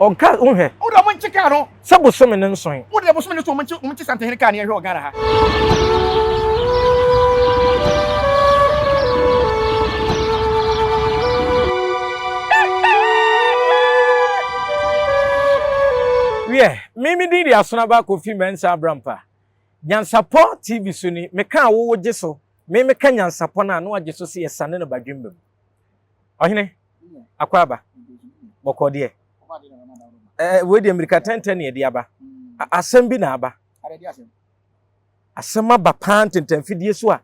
Ɔnka wohwɛ. Wo deɛ ɔmo nkye kaa no. Sɛ bosome no nsoe. Wo deɛ bosome no so ɔmo nkye ɔmo nkye Santehene kaa no yɛnhwɛ wɔ Ghana ha. Wiɛ, me me din de Asonaba Kofi Mensah Abrampah. Nyansapɔ TV so ni, meka a wo wogye so, me meka nyansapɔ no a na wagye so sɛ yɛsane no badwemba mu. Ɔhene, akwaaba, bɔkɔɔ deɛ. Ɛɛ wei deɛ mmirika tɛntɛn na yɛde aba. Asɛm bi na aba. Asɛm aba paa ntɛntɛnfidie so a.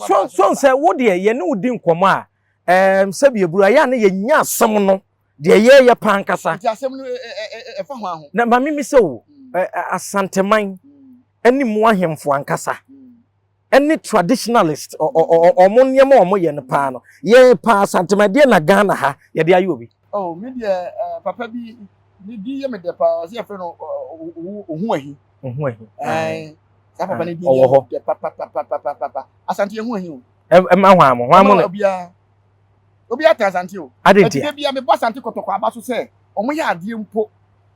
So so sɛ wo deɛ yɛne wo di nkɔmmɔ a ɛɛm sɛbi eburu ayɛ a na yɛnya asɛm no deɛ yɛyɛ paa ankasa. Nti asɛm no ɛfa ho aho. Na maame mi sɛ o Asanteman ɛne mu ahemfo ankasa. ɛne traditionalist ɔmo nneɛma ɔmo yɛ no paa no yɛn paa Asantema deɛ na Ghana ha yɛde ayɛ obi. Oh me deɛ eh, papa bi ne din yɛ me dɛ paa ɔsɛ yɛfrɛ no Ohu Ahi. Ohu Ahi. Ɛn saa papa ne din yɛ me dɛ papapapapapa. Asante yɛ hu ahi o. Ɛma hwan mo hwan mo no. Obiara obiara tan Asante o. Adi ntia. Ɛti bia mebɔ Asante kɔtɔkɔ aba so sɛ ɔmo yɛ adeɛ mpo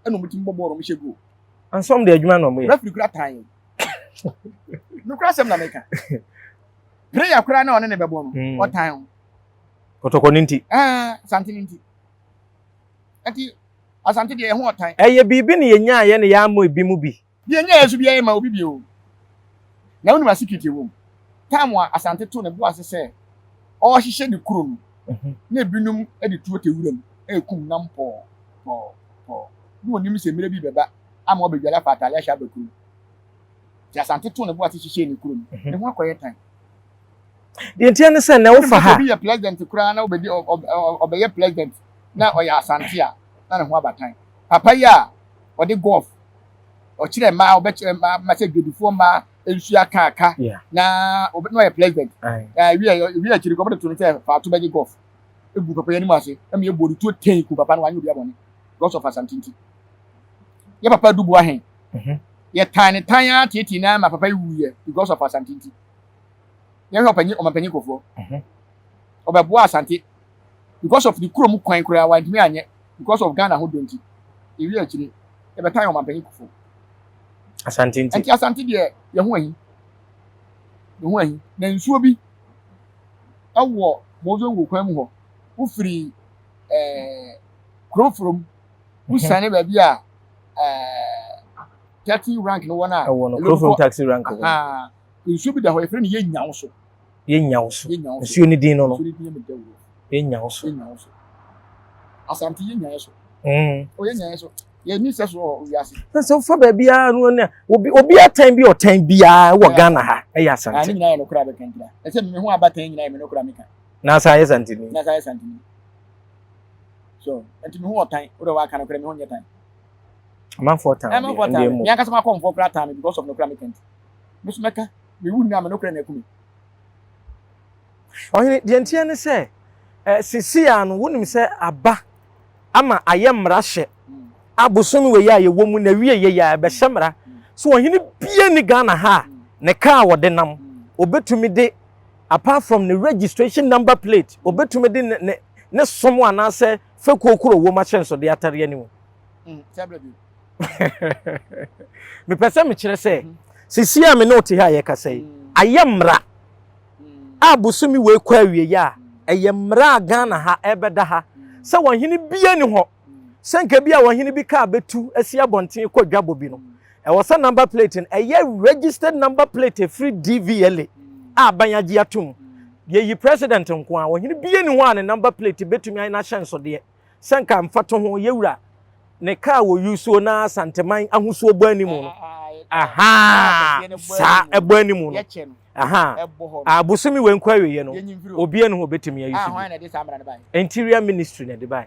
ɛna ɔmo tumi bɔ bɔɔl ɔmo hyɛ goal. Ansɔm de adwuma na ɔmo yɛ. Referee kura tan yɛn. Nokora asɛm na meka. Prayer koraa na ɔne ne bɛbɔ no, hmm. ɔtan ho. Kɔtɔkɔ ne nti. Ɛɛ Asante ne nti. Ɛnti Asante deɛ ɛho ɔtan. Ɛyɛ biribi na yɛnyaayɛ na yɛammɔ ebi mu bi. Deɛ yɛnyaayɛ nso biara yɛma obi bi o. Na wonim asikiriti wɔ mu. Time a Asante to ne bo ase sɛ ɔrehyehyɛ ne kuro no, mhm. na ebinom de tuo te wuram ɛrekum nam pɔɔ pɔɔ pɔɔ. Na onim sɛ mmerɛ bi bɛba ama ɔbɛdwale afa ataade ahyɛ aba kurom. Nti Asante too ne bo ase hyehyɛɛ ne kuro no, ne ho akɔyɛ tan. Deɛ ntia ne sɛ na wofa ha. Obi yɛ president koraa na obedi ɔbɛyɛ president na ɔyɛ Asante a na ne ho aba tan. Papa yi a ɔde golf ɔkyerɛ mmaa ɔbɛkyerɛ mmaa ma sɛ dwadifoɔ mmaa nsua kaaka na na ɔyɛ president. Ewi ewi akyiri kɔ ɔbɛde to no sɛ faato bɛgye golf egu papa yi anim ase ɛma yɛ bɔ ne tuo ten ku papa no wanyɛ obi abɔne because of Asante nti. Yɛ papa Adu Boahen mhm. Yɛtan ne tan ara tietie no ara ma papa yi wuiɛ because of Asante nti. Yɛhwɛ ɔpanyin ɔmanpanyin Kofoɔ. Mhm. Ɔbɛboa Asante because of ne kurom kwan koraa wantumi anyɛ because of Ghana ho dɔ nti. Ewie akyire yɛbɛtan ɔmanpanyin Kofoɔ. Asante nti. Nti Asante deɛ yɛn ho ahi. Yɛn ho ahi. Na nsuo bi ɛwɔ Mozongo kwan mu hɔ. Wofiri ɛɛ Kurofurom wosiane baabi a ɛɛ taxi rank no wɔ no a. Ɛwɔ no Kurofrom taxi rank wɔ. Nsuo bi da hɔ yɛfrɛ no yɛnyawo so. Yɛnyawo so. Nsuo no din no no. Yɛnyawo so. Yɛnyawo so. Asante yɛnyawo so. O yɛnyawo so. Yɛni sɛ so wɔ wiase. Na sɛ wofa baabi a no ne obi obi atan bi ɔtan biara wɔ Ghana ha ɛyɛ Asante. Ne nyinaa yɛ nokora bɛka ntina. Ɛsɛ me ho abatan nyinaa yɛ me nokora meka. Na asa ayɛ Santini. Na asa ayɛ Santini. So nti me ho ɔtan wo de waka no kora me ho nyɛ tan. Amanfoɔ tan Amanfoɔ tan me. Me ankasa makɔmfoɔ kora tan me because of no kora me ka nti. Me so mɛka me wu nna me no kora na aku me. Ɔhene, deɛ nteɛ ne sɛ, eh, sisi a no, wonim sɛ aba ama ayɛ mmara hyɛ a bosome wei a yɛwɔ mu na wie yɛ yɛ a ɛbɛhyɛ mmara so ɔhene bia ni Ghana ha a ne kaa a wɔde nam obɛtumi de apart from ne registration number plate obetumi de ne ne ne som anaasɛ fekuo koro wɔ mu ahyɛnsodeɛ atare anim. Mm, mepɛ sɛ mekyerɛ sɛ mm-hmm. sisi a me ne wote ha a yɛkasa yi mm. ayɛ mmara mm. a bosome wei kɔ awieɛ a ɛyɛ mmara a Ghana ha ɛbɛda ha sɛ wɔhene bia ni hɔ sɛ nka bi a ɔhene bi kaa bɛtu asi abɔnten kɔ dwabɔ bi no, ɛwɔ sɛ number plate no ɛyɛ registered number plate ɛfiri DVLA a aban agye atom. Yɛyi president nko a, ɔhene bia ni hɔ a ne number plate bɛtumi ayɛ n'ahyɛnsodeɛ sɛ nka mfatoho yɛwura ne kaa wɔ yusuo na Asanteman ahosuo bɔ anim no. Ahaa, saa ɛbɔ anim no. Ahaa, abosome wei nkɔ awieɛ no, obiara ni hɔ ɔbɛtumi ayi so bi. Interior Ministry na ɛde bae.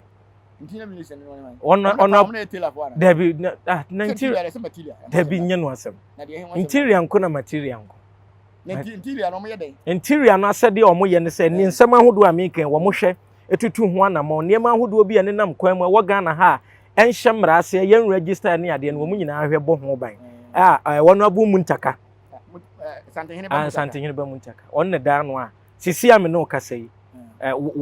ɔno ɔno dabi na ah na interior dabi nyɛ no asɛm interior nko na material nko interior no asɛdeɛ wɔn yɛ no sɛ ne nsɛm ahodoɔ a meka wɔn hwɛ etutu ho anamɔ nneɛma ahodoɔ bi a ɛnenam kwan mu ɛwɔ Ghana ha a ɛnhyɛ mmara aseɛ yɛn register ne adeɛ no wɔn nyinaa hwɛ bɔ ho ban a ɛwɔ no abo mu ntaka Santehene ba mu ntaka wɔn na daa no a sisi a me ne ɔkasa yi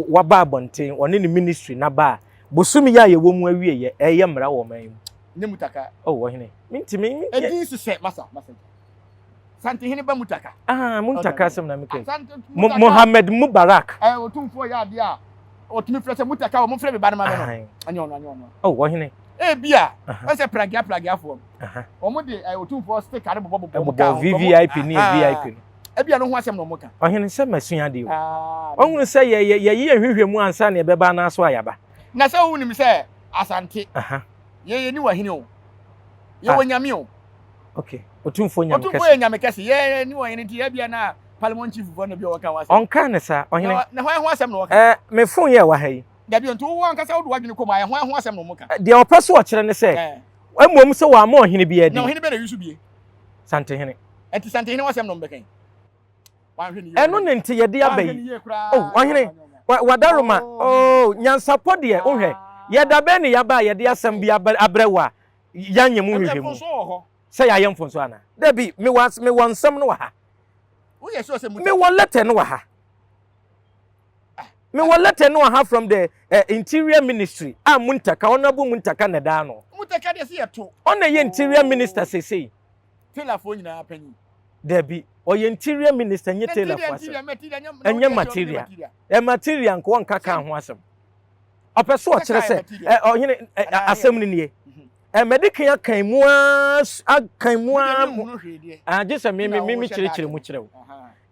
waba abɔnten, ɔne ne ministry n'aba a Bosome yi a yɛwɔ mu awieɛ, ɛreyɛ mmara wɔ ɔman yi mu. Nyɛ mutaka. Oh, ɔhene, mentumi. Edin sesɛ, masa, masa. Santehene ba Mutaka. Ah, Muntaka asɛm na meka yi. Mohammed Mubarak. Ɛ otumfoɔ yɛ adeɛ a ɔtumi frɛ sɛ Mutaka wɔn frɛ me ba no ma me no. Anyɛ ɔno anyɛ ɔno. Oh, ɔhene. Ebi a wɔn sɛ pragea prageafoɔ no. Wɔn de ɛ otumfoɔ sticker no bobɔ bobɔ wɔn kaa ho. VVIP ne VIP no. Ebi a no ho asɛm na wɔn ka. Ɔhene sɛ masua adeɛ o. Ɔhunu sɛ yɛ yɛ yɛyi yɛn hwehwɛ mu ansa na yɛbɛba anaso a yɛaba. Na sɛ wonim sɛ Asante. Yɛ yɛ ni wɔ hene o. Yɛ wɔ nyame o. Okay. Otumfoɔ nyame kɛse. Otumfoɔ yɛ nyame kɛse. Yɛ ni wɔ hene nti yɛ bia na parliament chief fo na bi ɔka ho asɛm. Ɔnka ne saa ɔhene. Na hwan ho asɛm na ɔka? Ɛɛ me phone yɛ wɔ ha yi. Dabi nti wo ankasa wode w'adwene kɔ mu a hwan ho asɛm na ɔmo ka? Deɛ ɔpɛ so ɔkyerɛ ne sɛ mmom sɛ wɔama ɔhene bi adi. Na ɔhene bɛ na yi so bie. Santehene. Ɛnti Santehene ho asɛm na ɔmo bɛka yi. Ɛno ne nti yɛde aba yi. Oh, ɔhene, wadaroma, oh, nyansapɔ deɛ, wohwɛ, yɛda bɛn ne yɛaba a yɛde asɛm bi abrɛ wo a yɛanyɛ mu nhwehwɛmu sɛ yɛayɛ mfonso anaa? Dabi, mewɔ mewɔ nsɛm no wɔ ha. Mewɔ letter no wɔ ha. Mewɔ letter no wɔ ha from the uh, interior ministry a Muntaka, Honorable Muntaka na ɛda ano. Muntaka deɛ sɛ yɛto. Ɔna yɛ interior minister sesei. Tailorfoɔ nyinaa panyin. Dabi, ɔyɛ interior minister nye tailorfoɔ asɛm. Ɛnyɛ material. Ɛ material nka wɔnka kaa ho asɛm. Ɔpɛ so ɔkyerɛ sɛ ɛ ɔhene ɛ asɛm no nie. Ɛ mɛde kan akan mu ara akan mu ara mu. Agye sɛ me me me kyerɛkyerɛ mu kyerɛ wo.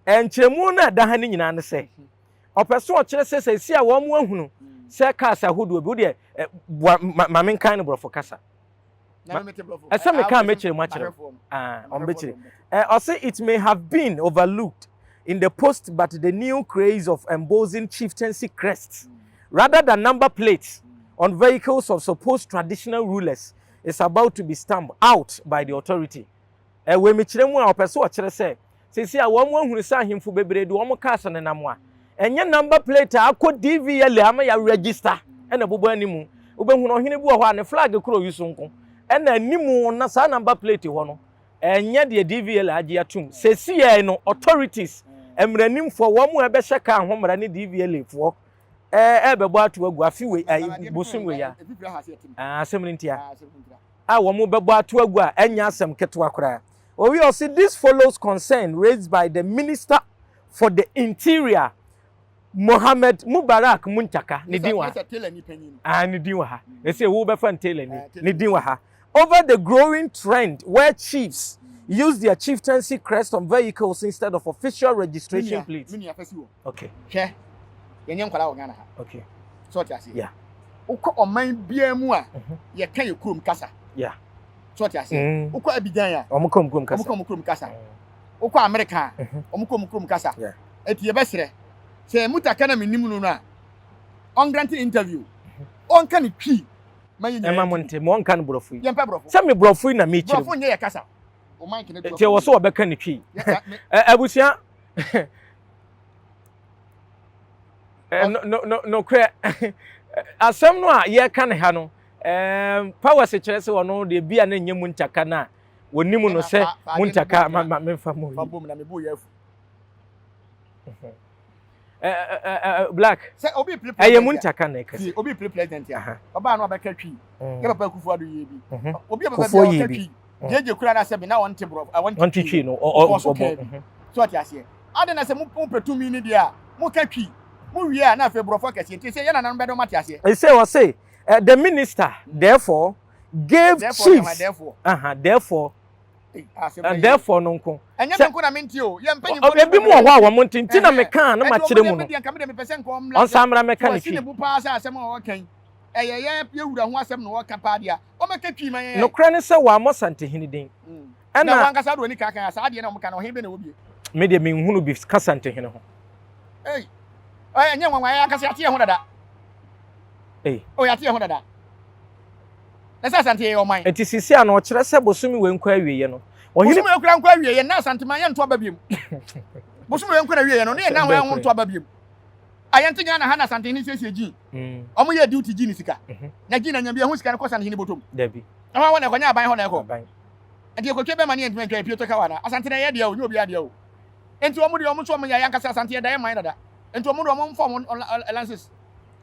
Ɛ nkyerɛmu no a ɛda ha no nyinaa ne sɛ ɔpɛ so ɔkyerɛ sɛ sɛ esi a wɔn ahunu sɛ cars ahodoɔ bi wodeɛ boa ma menkan no borɔfo kasa. Ɛsɛ meka a mɛkyerɛ mu akyerɛ ɔmbɛkyerɛ. Ɔse it may have been overlooked in the post but the new craze of embossing chieftaincy crests rather than number plates on vehicles of supposed traditional rulers is about to be stamped out by the authority. Wei mekyerɛ mu a ɔpɛ sɛ ɔkyerɛ sɛ seesei a wɔn ahunu sɛ ahemfo bebree de wɔn cars nenam a ɛnyɛ number plate a akɔ DVLA ama yɛ register ɛna ɛbobɔ anim. Wobɛhunu ɔhene bi wɔ hɔ a ne flag koro yi so nko ɛna anim na saa number plate hɔ no ɛnyɛ deɛ DVLA agye atum. Seesei yɛ no authorities mmaranimfoɔ wɔn a ɛbɛhyɛ car ho mmara ne DVLA foɔ ɛɛbɛbɔ ato agu afe wei bosom wei a asɛm no ntia a wɔbɛbɔ ato agu a ɛnyɛ asɛm ketewa koraa. Owie ɔse this follows concern raised by the Minister for the Interior Mohammed Mubarak Muntaka ne din wɔ ha. Ah, ne din wɔ ha. Ɛsɛ wo bɛfa no Taylor ni. Ne din wɔ ha. Over the growing trend where chiefs use their chieftaincy crest on vehicles instead of official registration plates. Okay. Hwɛ, yɛnyɛ nkwadaa wɔ Ghana ha. Okay. So ɔte aseɛ. Yeah. Wokɔ ɔman biara mu a, yɛka yɛ kurom kasa. Yeah. So ɔte aseɛ. Wokɔ Abidjan a, wɔn kɔ wɔn kurom kasa. Wɔn kɔ wɔn kurom kasa. Wokɔ Amerika a, wɔn kɔ wɔn kurom kasa. Yeah. Eti yɛbɛsrɛ sɛ Mutaka na menim no no a, ɔngrante interview. Ɔnka ne Twi ma yɛn nyinaa. Ɛma mo nte, mo ɔnka no borɔfo yi. Yɛmpɛ borɔfo. Sɛ me borɔfo yi na mekyerɛ mu. Borɔfo nyɛ yɛ kasa. Nti ɛwɔ so wɔbɛka ne Twi. Abusua. Nokorɛ asɛm no a yɛka ne ha no powers kyerɛ sɛ ɔno deɛ bi a na nyɛ mu ntaka no a wɔnim no sɛ mu ntaka ma ma memfa mu yi black ɛyɛ mu ntaka na ɛka sɛ obi pere president a ɔbaa no abɛka twi yɛ papa akufo ado yie bi obi a papa bi a ɔka twi gyegye kura na sɛ bi na ɔnte borɔfo ɔnte twi no ɔbɔ so ɔte aseɛ Adɛn na sɛ mopɛ tumi no deɛ a, moka Twi? Mowie a, na afei Borɔfo akɛseɛ. Nti sɛ yɛn nananom bɛdɔ moate aseɛ. Ɛsɛ ɔse, the minister therefore gave Therefore deɛ chiefs. hwan? Therefore. Aha, therefore. Ei, asɛm bɛyɛ. Therefore no nko. Ɛnyɛ Sɛ me nko na mente o, yɛn mpanyinfoɔ no ebi mu wɔ hɔ a wɔn nte, nti na Ɛhɛn. mekaa na Ɛnti makyerɛ wɔn mu deɛ no. me deɛ nka me deɛ mepɛ sɛ nka ɔmmra Ɔnsan sɛ mmra mmɛka sɛ ne wasi Twi. ne bo paa sɛ asɛm a ɔreka yi, ɛyɛ yɛn yɛn wura ho asɛm na ɔreka paa deɛ a, ɔmmɛka Twi ma yɛn ɛ. Nokorɛ ne sɛ wammɔ Santehene din. Na Ɛna. wankasa de w'ani kaakan a, saa adeɛ no a wɔka no, ɔhene bɛ na ɛwɔ bie? Me deɛ menhunu bi ka Santehene ho. Ei, ɛnyɛ nwanwa, yɛn ankasa yɛate yɛn ho dada. Ei. O, yɛate yɛn ho dada. Na sɛ Asante yɛ ɔman. Nti sisi a na ɔkyerɛ sɛ bosome wei nkɔ awieɛ no, ɔhene. Bosome wei koraa nkɔ awieɛ, na Asanteman yɛnto aba biom. Bosome wei nkɔ na awieɛ no, ne yɛn nan ho nto aba biom. A yɛnte Ghana ha na Asantehene siesie gyin. Wɔn yɛ duty gyin sika. Na gyin na nya bi ɛho sika no kɔ Asantehene bɔtɔm. Dabi. Ɛhɔ hɔ na ɛkɔ, nyɛ aban hɔ na ɛkɔ. Aban. Nti yɛkɔtwa bɛma ne yɛntumi antwa yɛ pie tɔ kawa anaa? Asante na ɛyɛ deɛ o, nyɛ obiara deɛ o. Nti wɔn deɛ wɔn nso wɔn yɛ yɛn ankasa Asante yɛda yɛn man dada. Nti wɔn deɛ wɔn mfa wɔn lances.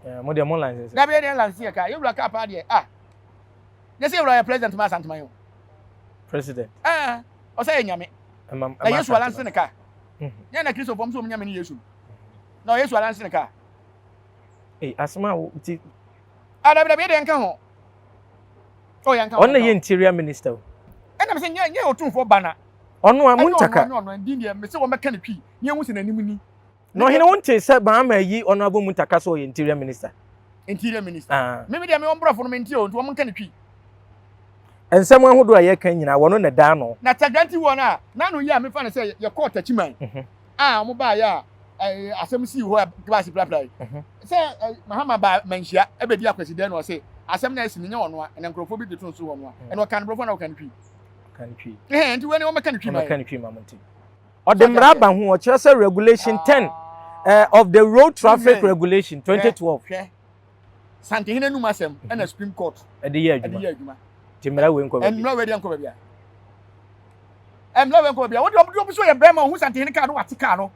Eh, mo deɛ mo license. Dabi yɛ deɛ license yɛ kaa. Yɛ wura kaa paa deɛ ah. Yɛ sɛ yɛ wura yɛ president ma Asanteman o. President. Ah, ɔsɛ yɛ nyame. Ɛma Na Yesu alanse ne kaa. Mhm. Nyɛ na Kristo fam sɛ ɔmo nyame ne Yesu. Na Yesu alanse ne kaa. Ee, asɛm a wo ti. Ah, dabi dabi yɛ deɛ nka ho. Oh, yɛ nka ho. Ɔno na yɛ interior minister o. Ɛna mi sɛ nyɛ nyɛ otumfoɔ ba na. Ɔno a Muntaka. Ɛnyɛ ɔno ɛnyɛ ɔno ɛndin deɛ mi sɛ wɔn bɛka ne twi ne ehu sɛ n'anim ni. Na ɔhene wo ntee sɛ Mahama ayi Honourable Muntaka sɛ ɔyɛ interior minister? Interior minister. Ah. Me me deɛ me wɔn borɔfo no me nte o nti wɔn nka ne twi. Nsɛm ahodoɔ a yɛka nyinaa wɔno na ɛda ano. Na Tagranti wɔ no a n'ano yi a mefa no sɛ yɛkɔɔ Takyiman mhm. a wɔn baayɛ a asɛm sii hɔ a baasi prapra yi. Mhm. Sɛ Mahama ba manhyia ɛbɛdi akwasidɛ na ɔse asɛm na asi no nyɛ ɔno a ɛna nkurɔfoɔ bi de to nso wɔ no a ɛna ɔka no borɔfo na ɔka no twi. Ɔka no twi. Ɛhɛn nti wei ne wɔmɛka no twi ma yɛ. Wɔmɛka no twi ma mo nti. Ɔde mmara aba ho, ɔkyerɛ sɛ Regulation 10 eh, of the Road Traffic Regulation 2012. Hwɛ, Santehene anum asɛm ɛna Supreme Court ɛde yɛ adwuma. Ɛde yɛ adwuma. Nti mmara wei nkɔ baabi. Mmara wei deɛ nkɔ baabi a. Mmara wei nkɔ baabi a. Wode ɔmo so yɛ bɛrima ɔho Santehene kaa no wate kaa no.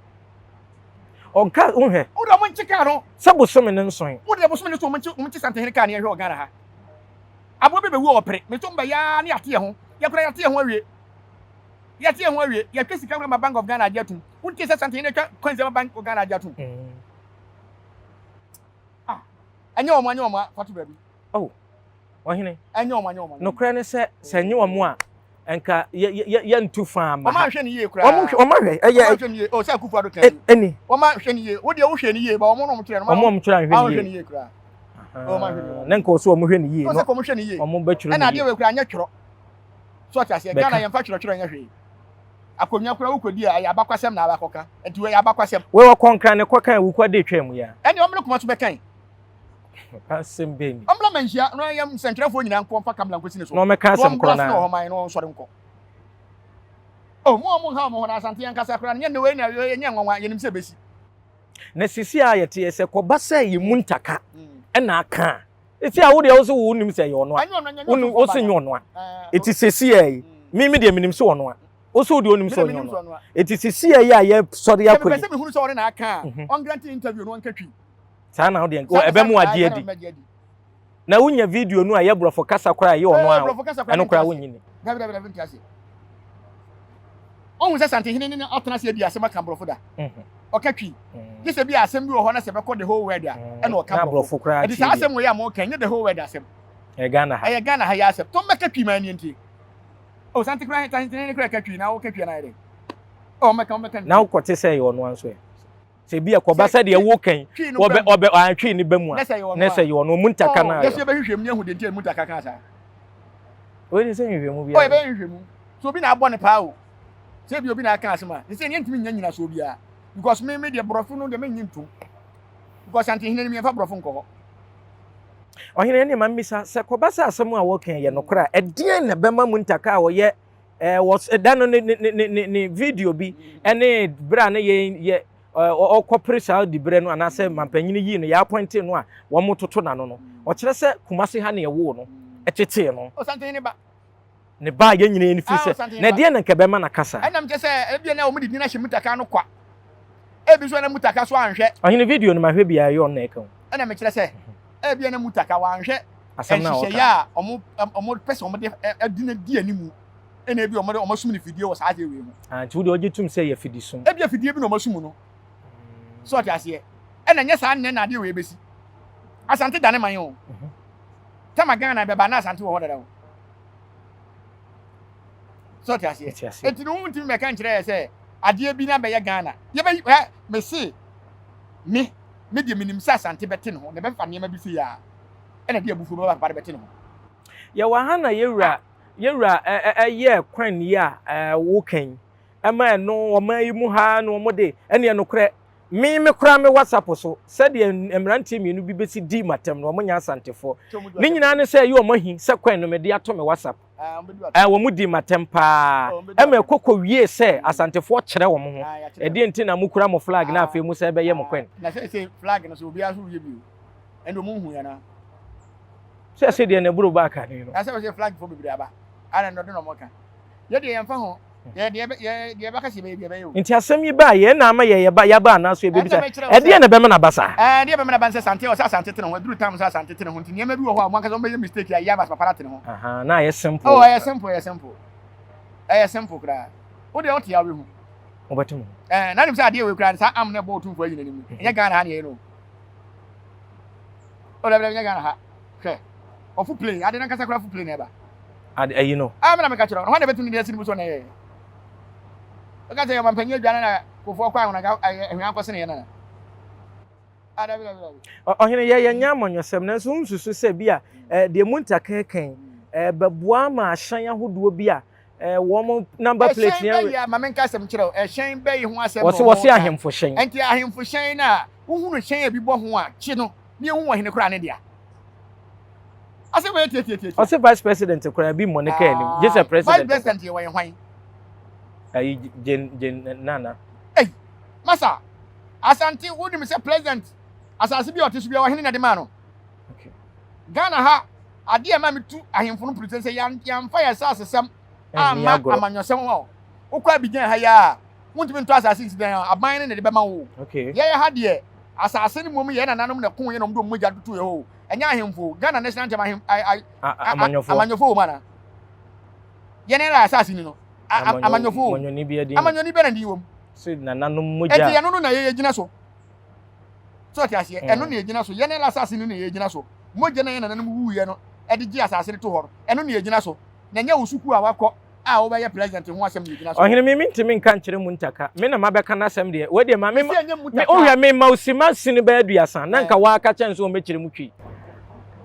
Ɔnka wohwɛ. Wode ɔmo nkye kaa no. Sɛ bosome ne nson. Wode bosome ne nson ɔmo nkye Santehene kaa no yɛhwɛ wɔ Ghana ha. Aboa bi bɛwu a ɔpere. Meto mbɛyaa ne yɛate yɛ ho. Yɛkora yɛate yɛ ho awie. Yɛate yɛn ho awie. Yɛatwa sika koraa ma Bank of Ghana agye atum. Wontie sɛ Asantehene atwa coins ama Bank of Ghana agye atum? Mm. Ah, ɛnyɛ wɔn, ɛnyɛ wɔn a, fa to baabi. Oh, ɔhene. Ɛnyɛ wɔn, ɛnyɛ wɔn. Nokorɛ ne sɛ, sɛ ɛnyɛ wɔn a, nka yɛntu faa ma ha. Wɔn ahwɛ ne yie koraa. Wɔn hwɛ, wɔn ahwɛ. Ɛyɛ. Wɔn ahwɛ ne yie. Oh, sɛ Akufo Addo kan yi. Ɛni. Wɔn ahwɛ ne yie. Wo deɛ wohwɛ ne yie, ba wɔn na wɔn twerɛ no. Wɔn a wɔn twerɛ ahwɛ ne yie. Wɔn ahwɛ ne yie koraa. Wɔn ahwɛ ne yie. Ne nka ɔso wɔn hwɛ ne yie. Ɔsɛ kɔn hwɛ ne yie. Wɔn bɛtwerɛ ne yie. Ɛna adeɛ wɔ koraa nyɛ twerɛ. So ɔte aseɛ? Ghana yɛmfa twerɛtwerɛ nyɛ hwee. Akonnwa koraa wokɔdi a ɛyɛ abakwasɛm na abakɔka. Nti wei yɛ abakwasɛm. Wei ɔkɔ nkran ne kɔkan a wukua de twaa mu yi a. Ɛnneɛ ɔmmra Kumasi bɛkan. Asɛm bɛn ni? Ɔmmra Manhyia na yɛn nsɛntwerɛfoɔ nyinaa nkɔ mfa kamera nkɔsi ne so. Na ɔmmɛka asɛm korɔ no ara. Na ɔmmra wɔ hɔ ma yɛn na ɔnsɔre nkɔ. Oh, mo a monha mo ho na Asante yɛn kasa koraa no, nyɛ nnɛ wei na ɛnyɛ nwanwa, yɛnim sɛ ɛbɛsi. Na sisi a yɛte yɛ sɛ kɔba sɛ yɛn mu ntaka ɛna aka a. Eti a wo deɛ wo se wo nim sɛ ɛyɛ ɔno a. Wo wo se nyɛ ɔno a. Eti sisi yɛ yi me me deɛ menim sɛ ɔno a. Wo se wo deɛ onim sɛ ɔnyɛ ɔno a. Eti sisi yɛ yi a yɛ sɔre akɔ yi. Sɛ mepɛ sɛ mehunu sɛ ɔne na aka a, ɔngrante interview no ɔnka twi. Saa na wo deɛ ɛbɛ mu agye adi. Na wonya video no a ɛyɛ borɔfo kasa koraa ɛyɛ ɔno a ɛno koraa wonnye ni. Dabi dabi dabi nte ase. Ɔhu sɛ Santehene ne no atena ase adi asɛm aka borɔfo da. Ɔka twi. Gye sɛ bi a asɛm bi wɔ hɔ na sɛ ɛbɛkɔ the whole world a ɛna ɔka borɔfo. Ɛti saa asɛm wei a moka ɛnyɛ the whole world asɛm. Ɛyɛ Ghana ha. Ɛyɛ Ghana ha yɛ asɛm. Tom bɛka twi ma ani ntie. O Sante koraa Santehene koraa ka twi na woka twi anaa yɛ dɛn? O ɔmmɛka ɔmmɛka. Na wokɔte sɛ ɛyɛ ɔno nso ɛ? Sɛ bi ɛkɔba sɛ deɛ woka yi, wɔbɛ ɔbɛ antwe ne ba mu a, ne sɛ yɛ ɔno ɔmu ntaka no ayɛ. Yɛsɛ yɛbɛhwehwɛ mu ne ahu deɛ nti a mu ntaka kaa saa. Wei de sɛ nhwehwɛmu biara. Oh, yɛbɛyɛ nhwehwɛmu. So obi na abɔ ne paa o. Sɛ ebi obi na aka asɛm a, sɛ yɛntumi nyɛ nyinasoɔ biara. Because me me deɛ borɔfo no deɛ mennye ntom. Because Asantehene no yɛmfa borɔfo nkɔ hɔ. Ɔhene ɛne ma mmisa sɛ kɔba sɛ asɛm a wɔka yɛ nokorɛ a, ɛdeɛn na ɛbɛma mu ntaka a ɔyɛ ɛɛ wɔ ɛda no ne ne ne ne ne video bi ɛne berɛ a ne yɛ yɛ ɔkɔpere saa diberɛ no anaasɛ mampanyini yii no yɛ apɔnte no a wɔn toto n'ano no ɔkyerɛ sɛ Kumasi ha na ɛwoo no ɛtetee no. Ɔsantehene ba. Ne ba a yɛn nyinaa yɛn firi sɛ na ɛdeɛn na nka ɛbɛma no akasa. Ɛnam kyɛ sɛ ebia na wɔn de din ahyɛ mutaka no kwa ebi nso na mutaka so anhwɛ. Ɔhene video no mahwɛ biara ɛyɛ ɔno na ɛka o. Ɛna mekyerɛ sɛ ebia na mutaka wanhwɛ asɛm no a nhyehyɛeɛ a wɔn wɔn pɛ sɛ wɔn de ɛdi na di anim ɛna ebi wɔn de wɔn asum ne fidie wɔ saa adeɛ wei ho. Ah, nti wo deɛ ɔgye tum sɛ yɛ fidi sum. Ebi afidie bi na wɔn asum no so ɔte aseɛ ɛna nyɛ saa nnɛ na adeɛ wei bɛsi Asante dane man o mhm. Tama Ghana bɛba na Asante wɔ hɔ dada o so ɔte aseɛ eti no wontumi mɛka nkyerɛ yɛ sɛ adeɛ bi na bɛyɛ Ghana yɛbɛ ɛ mese me me deɛ menim sɛ Asante bɛte ne ho na ɛbɛfa nneɛma bi sɛ yɛ a ɛna de abufuo bɛba papa de bɛte ne ho. Yɛwɔ ha na yɛwura yɛwura ɛyɛ kwan yi a woka yi ɛma ɛno ɔman yi mu ha na wɔn de ɛne ɛnokorɛ me me koraa me WhatsApp so sɛdeɛ mmeranteɛ mmienu bi bɛsi di matam no wɔn nyɛ Asantefoɔ ne nyinaa ne sɛ ɛyɛ wɔn ahi sɛ kwan no mede ato me WhatsApp Ɛɛ wɔn di matɛm paa. Ɛma ɛkɔ kɔ wie sɛ Asantefoɔ kyerɛ wɔn ho. Ɛdeɛ nti na mo kura mo flag na afei mo sɛ ɛbɛyɛ mo kwan. Na sɛ sɛ flag no so obiara so yɛ bi o. Ɛnde wɔn nhu yɛn na. Sɛ sɛ deɛ na ɛboro ba aka ne no. Na sɛ sɛ flag fo bebree aba. Ana na ɔde na wɔn ka. Yɛ deɛ yɛn fa ho. Yɛ deɛ yɛ deɛ ɛbɛka sɛ yɛbɛyɛ bi yɛbɛyɛ o. Nti asɛm yi baa yɛn na ama yɛ yɛba yɛaba anaa so yɛbɛbisa ɛdeɛ na ɛbɛma no aba saa. Ɛɛ deɛ ɛbɛma no aba ne sɛ Asante ɔsɛ Asante tene ho ɛduru tam sɛ Asante tene ho nti nneɛma bi wɔ hɔ a wɔn ankasa wɔn bɛyɛ mistake a yɛ ama papa no atene ho. Aha na ayɛ simple. Oh ɛyɛ simple ɛyɛ simple ɛyɛ simple koraa wo deɛ wote a wobɛhu. Wobɛte mo. Ɛɛ na nim sɛ adeɛ wei koraa saa am na ɛbɔ otumfoɔ ayi n'anim ɛnyɛ Ghana ha na yɛyɛ no o. O dabi dabi ɛnyɛ Ghana ha hwɛ ɔfo plane ade nankasa koraa fo plane na ɛba. Ade ayi no. Ah, me na meka kyerɛ wo. Hwan na ebetumi de asi ne bo so na ɛyɛ? Woka sɛ ɔmampanyin adwane na kofoɔ kɔ ahonaga ahwia nkɔsene yɛ nana. Ah, dabi dabi dabi. Ɔhene, yɛ yɛnyɛ amanyɔsɛm, nanso wonsusu sɛ bi a deɛ Muntaka reka yi bɛboa ama ahyɛn ahodoɔ bi a wɔn number plate Ɛhyɛn yɛ. bɛyi a, ma menka asɛm nkyerɛ wo. Ɛhyɛn bɛyi ho asɛm na Wɔse wɔse wɔka. ahemfo hyɛn. Ɛnti ahemfo hyɛn no a, wohunu hyɛn a ebi bɔ ho a, kye no na yɛhu ɔhene koraa ne dea. Asɛm wei yɛ tiatiatiatia. Ɔse vice president koraa bi mmɔ ne kaa anim gye sɛ Ah, vice president. president yɛ wɔyɛ hwan? Ayi Jane Jane Nana. Ei, masa, Asante wonim sɛ president asase bi a ɔte so bi a ɔhene na ɛde maa no. Okay. Ghana ha adeɛ a ɛma metu ahemfo no pere sɛ yɛamfa yɛn asasesɛm Ɛnni amma agorɔ. amanyɔsɛm a wokɔ Abidjan ha yi a wontumi ntɔ asase nsi dan a aban no na ɛde bɛma wo. Okay. Yɛyɛ ha deɛ asase no mmom yɛn nananom na ɛko yɛn na wɔde wɔn mogya toto yɛ hɔ o. Ɛnyɛ ahemfo o. Ghana national anthem ahem amanyɔfoɔ. Amanyɔfoɔ wɔ mu anaa? Yɛn na asase ni no. Amanyɔfoɔ wɔ mu. Amanyɔni bi adin. Amanyɔni bɛ na din wɔ mu. Se nananom mogya. Enti ɛno no na yɛyɛ gyina so. So ɔte aseɛ? Ɛno na yɛgyina so. Yɛn na asase no na yɛgyina so. Mogya na yɛn nananom wuiɛ no ɛde gye asase no to hɔ no, ɛno na yɛgyina so. Na ɛnyɛ wo sukuu a wakɔ a wobɛyɛ president ho asɛm na yɛgyina so. Ɔhene me mentumi nka nkyerɛ Muntaka, me na mabɛka n'asɛm deɛ, wei deɛ ma me Mese ɛnyɛ me Muntaka. wohwɛ me ma wo sima sini bɛyɛ aduasa na nka woaka kyɛn sɛ wɔmɛkyerɛ mu twi.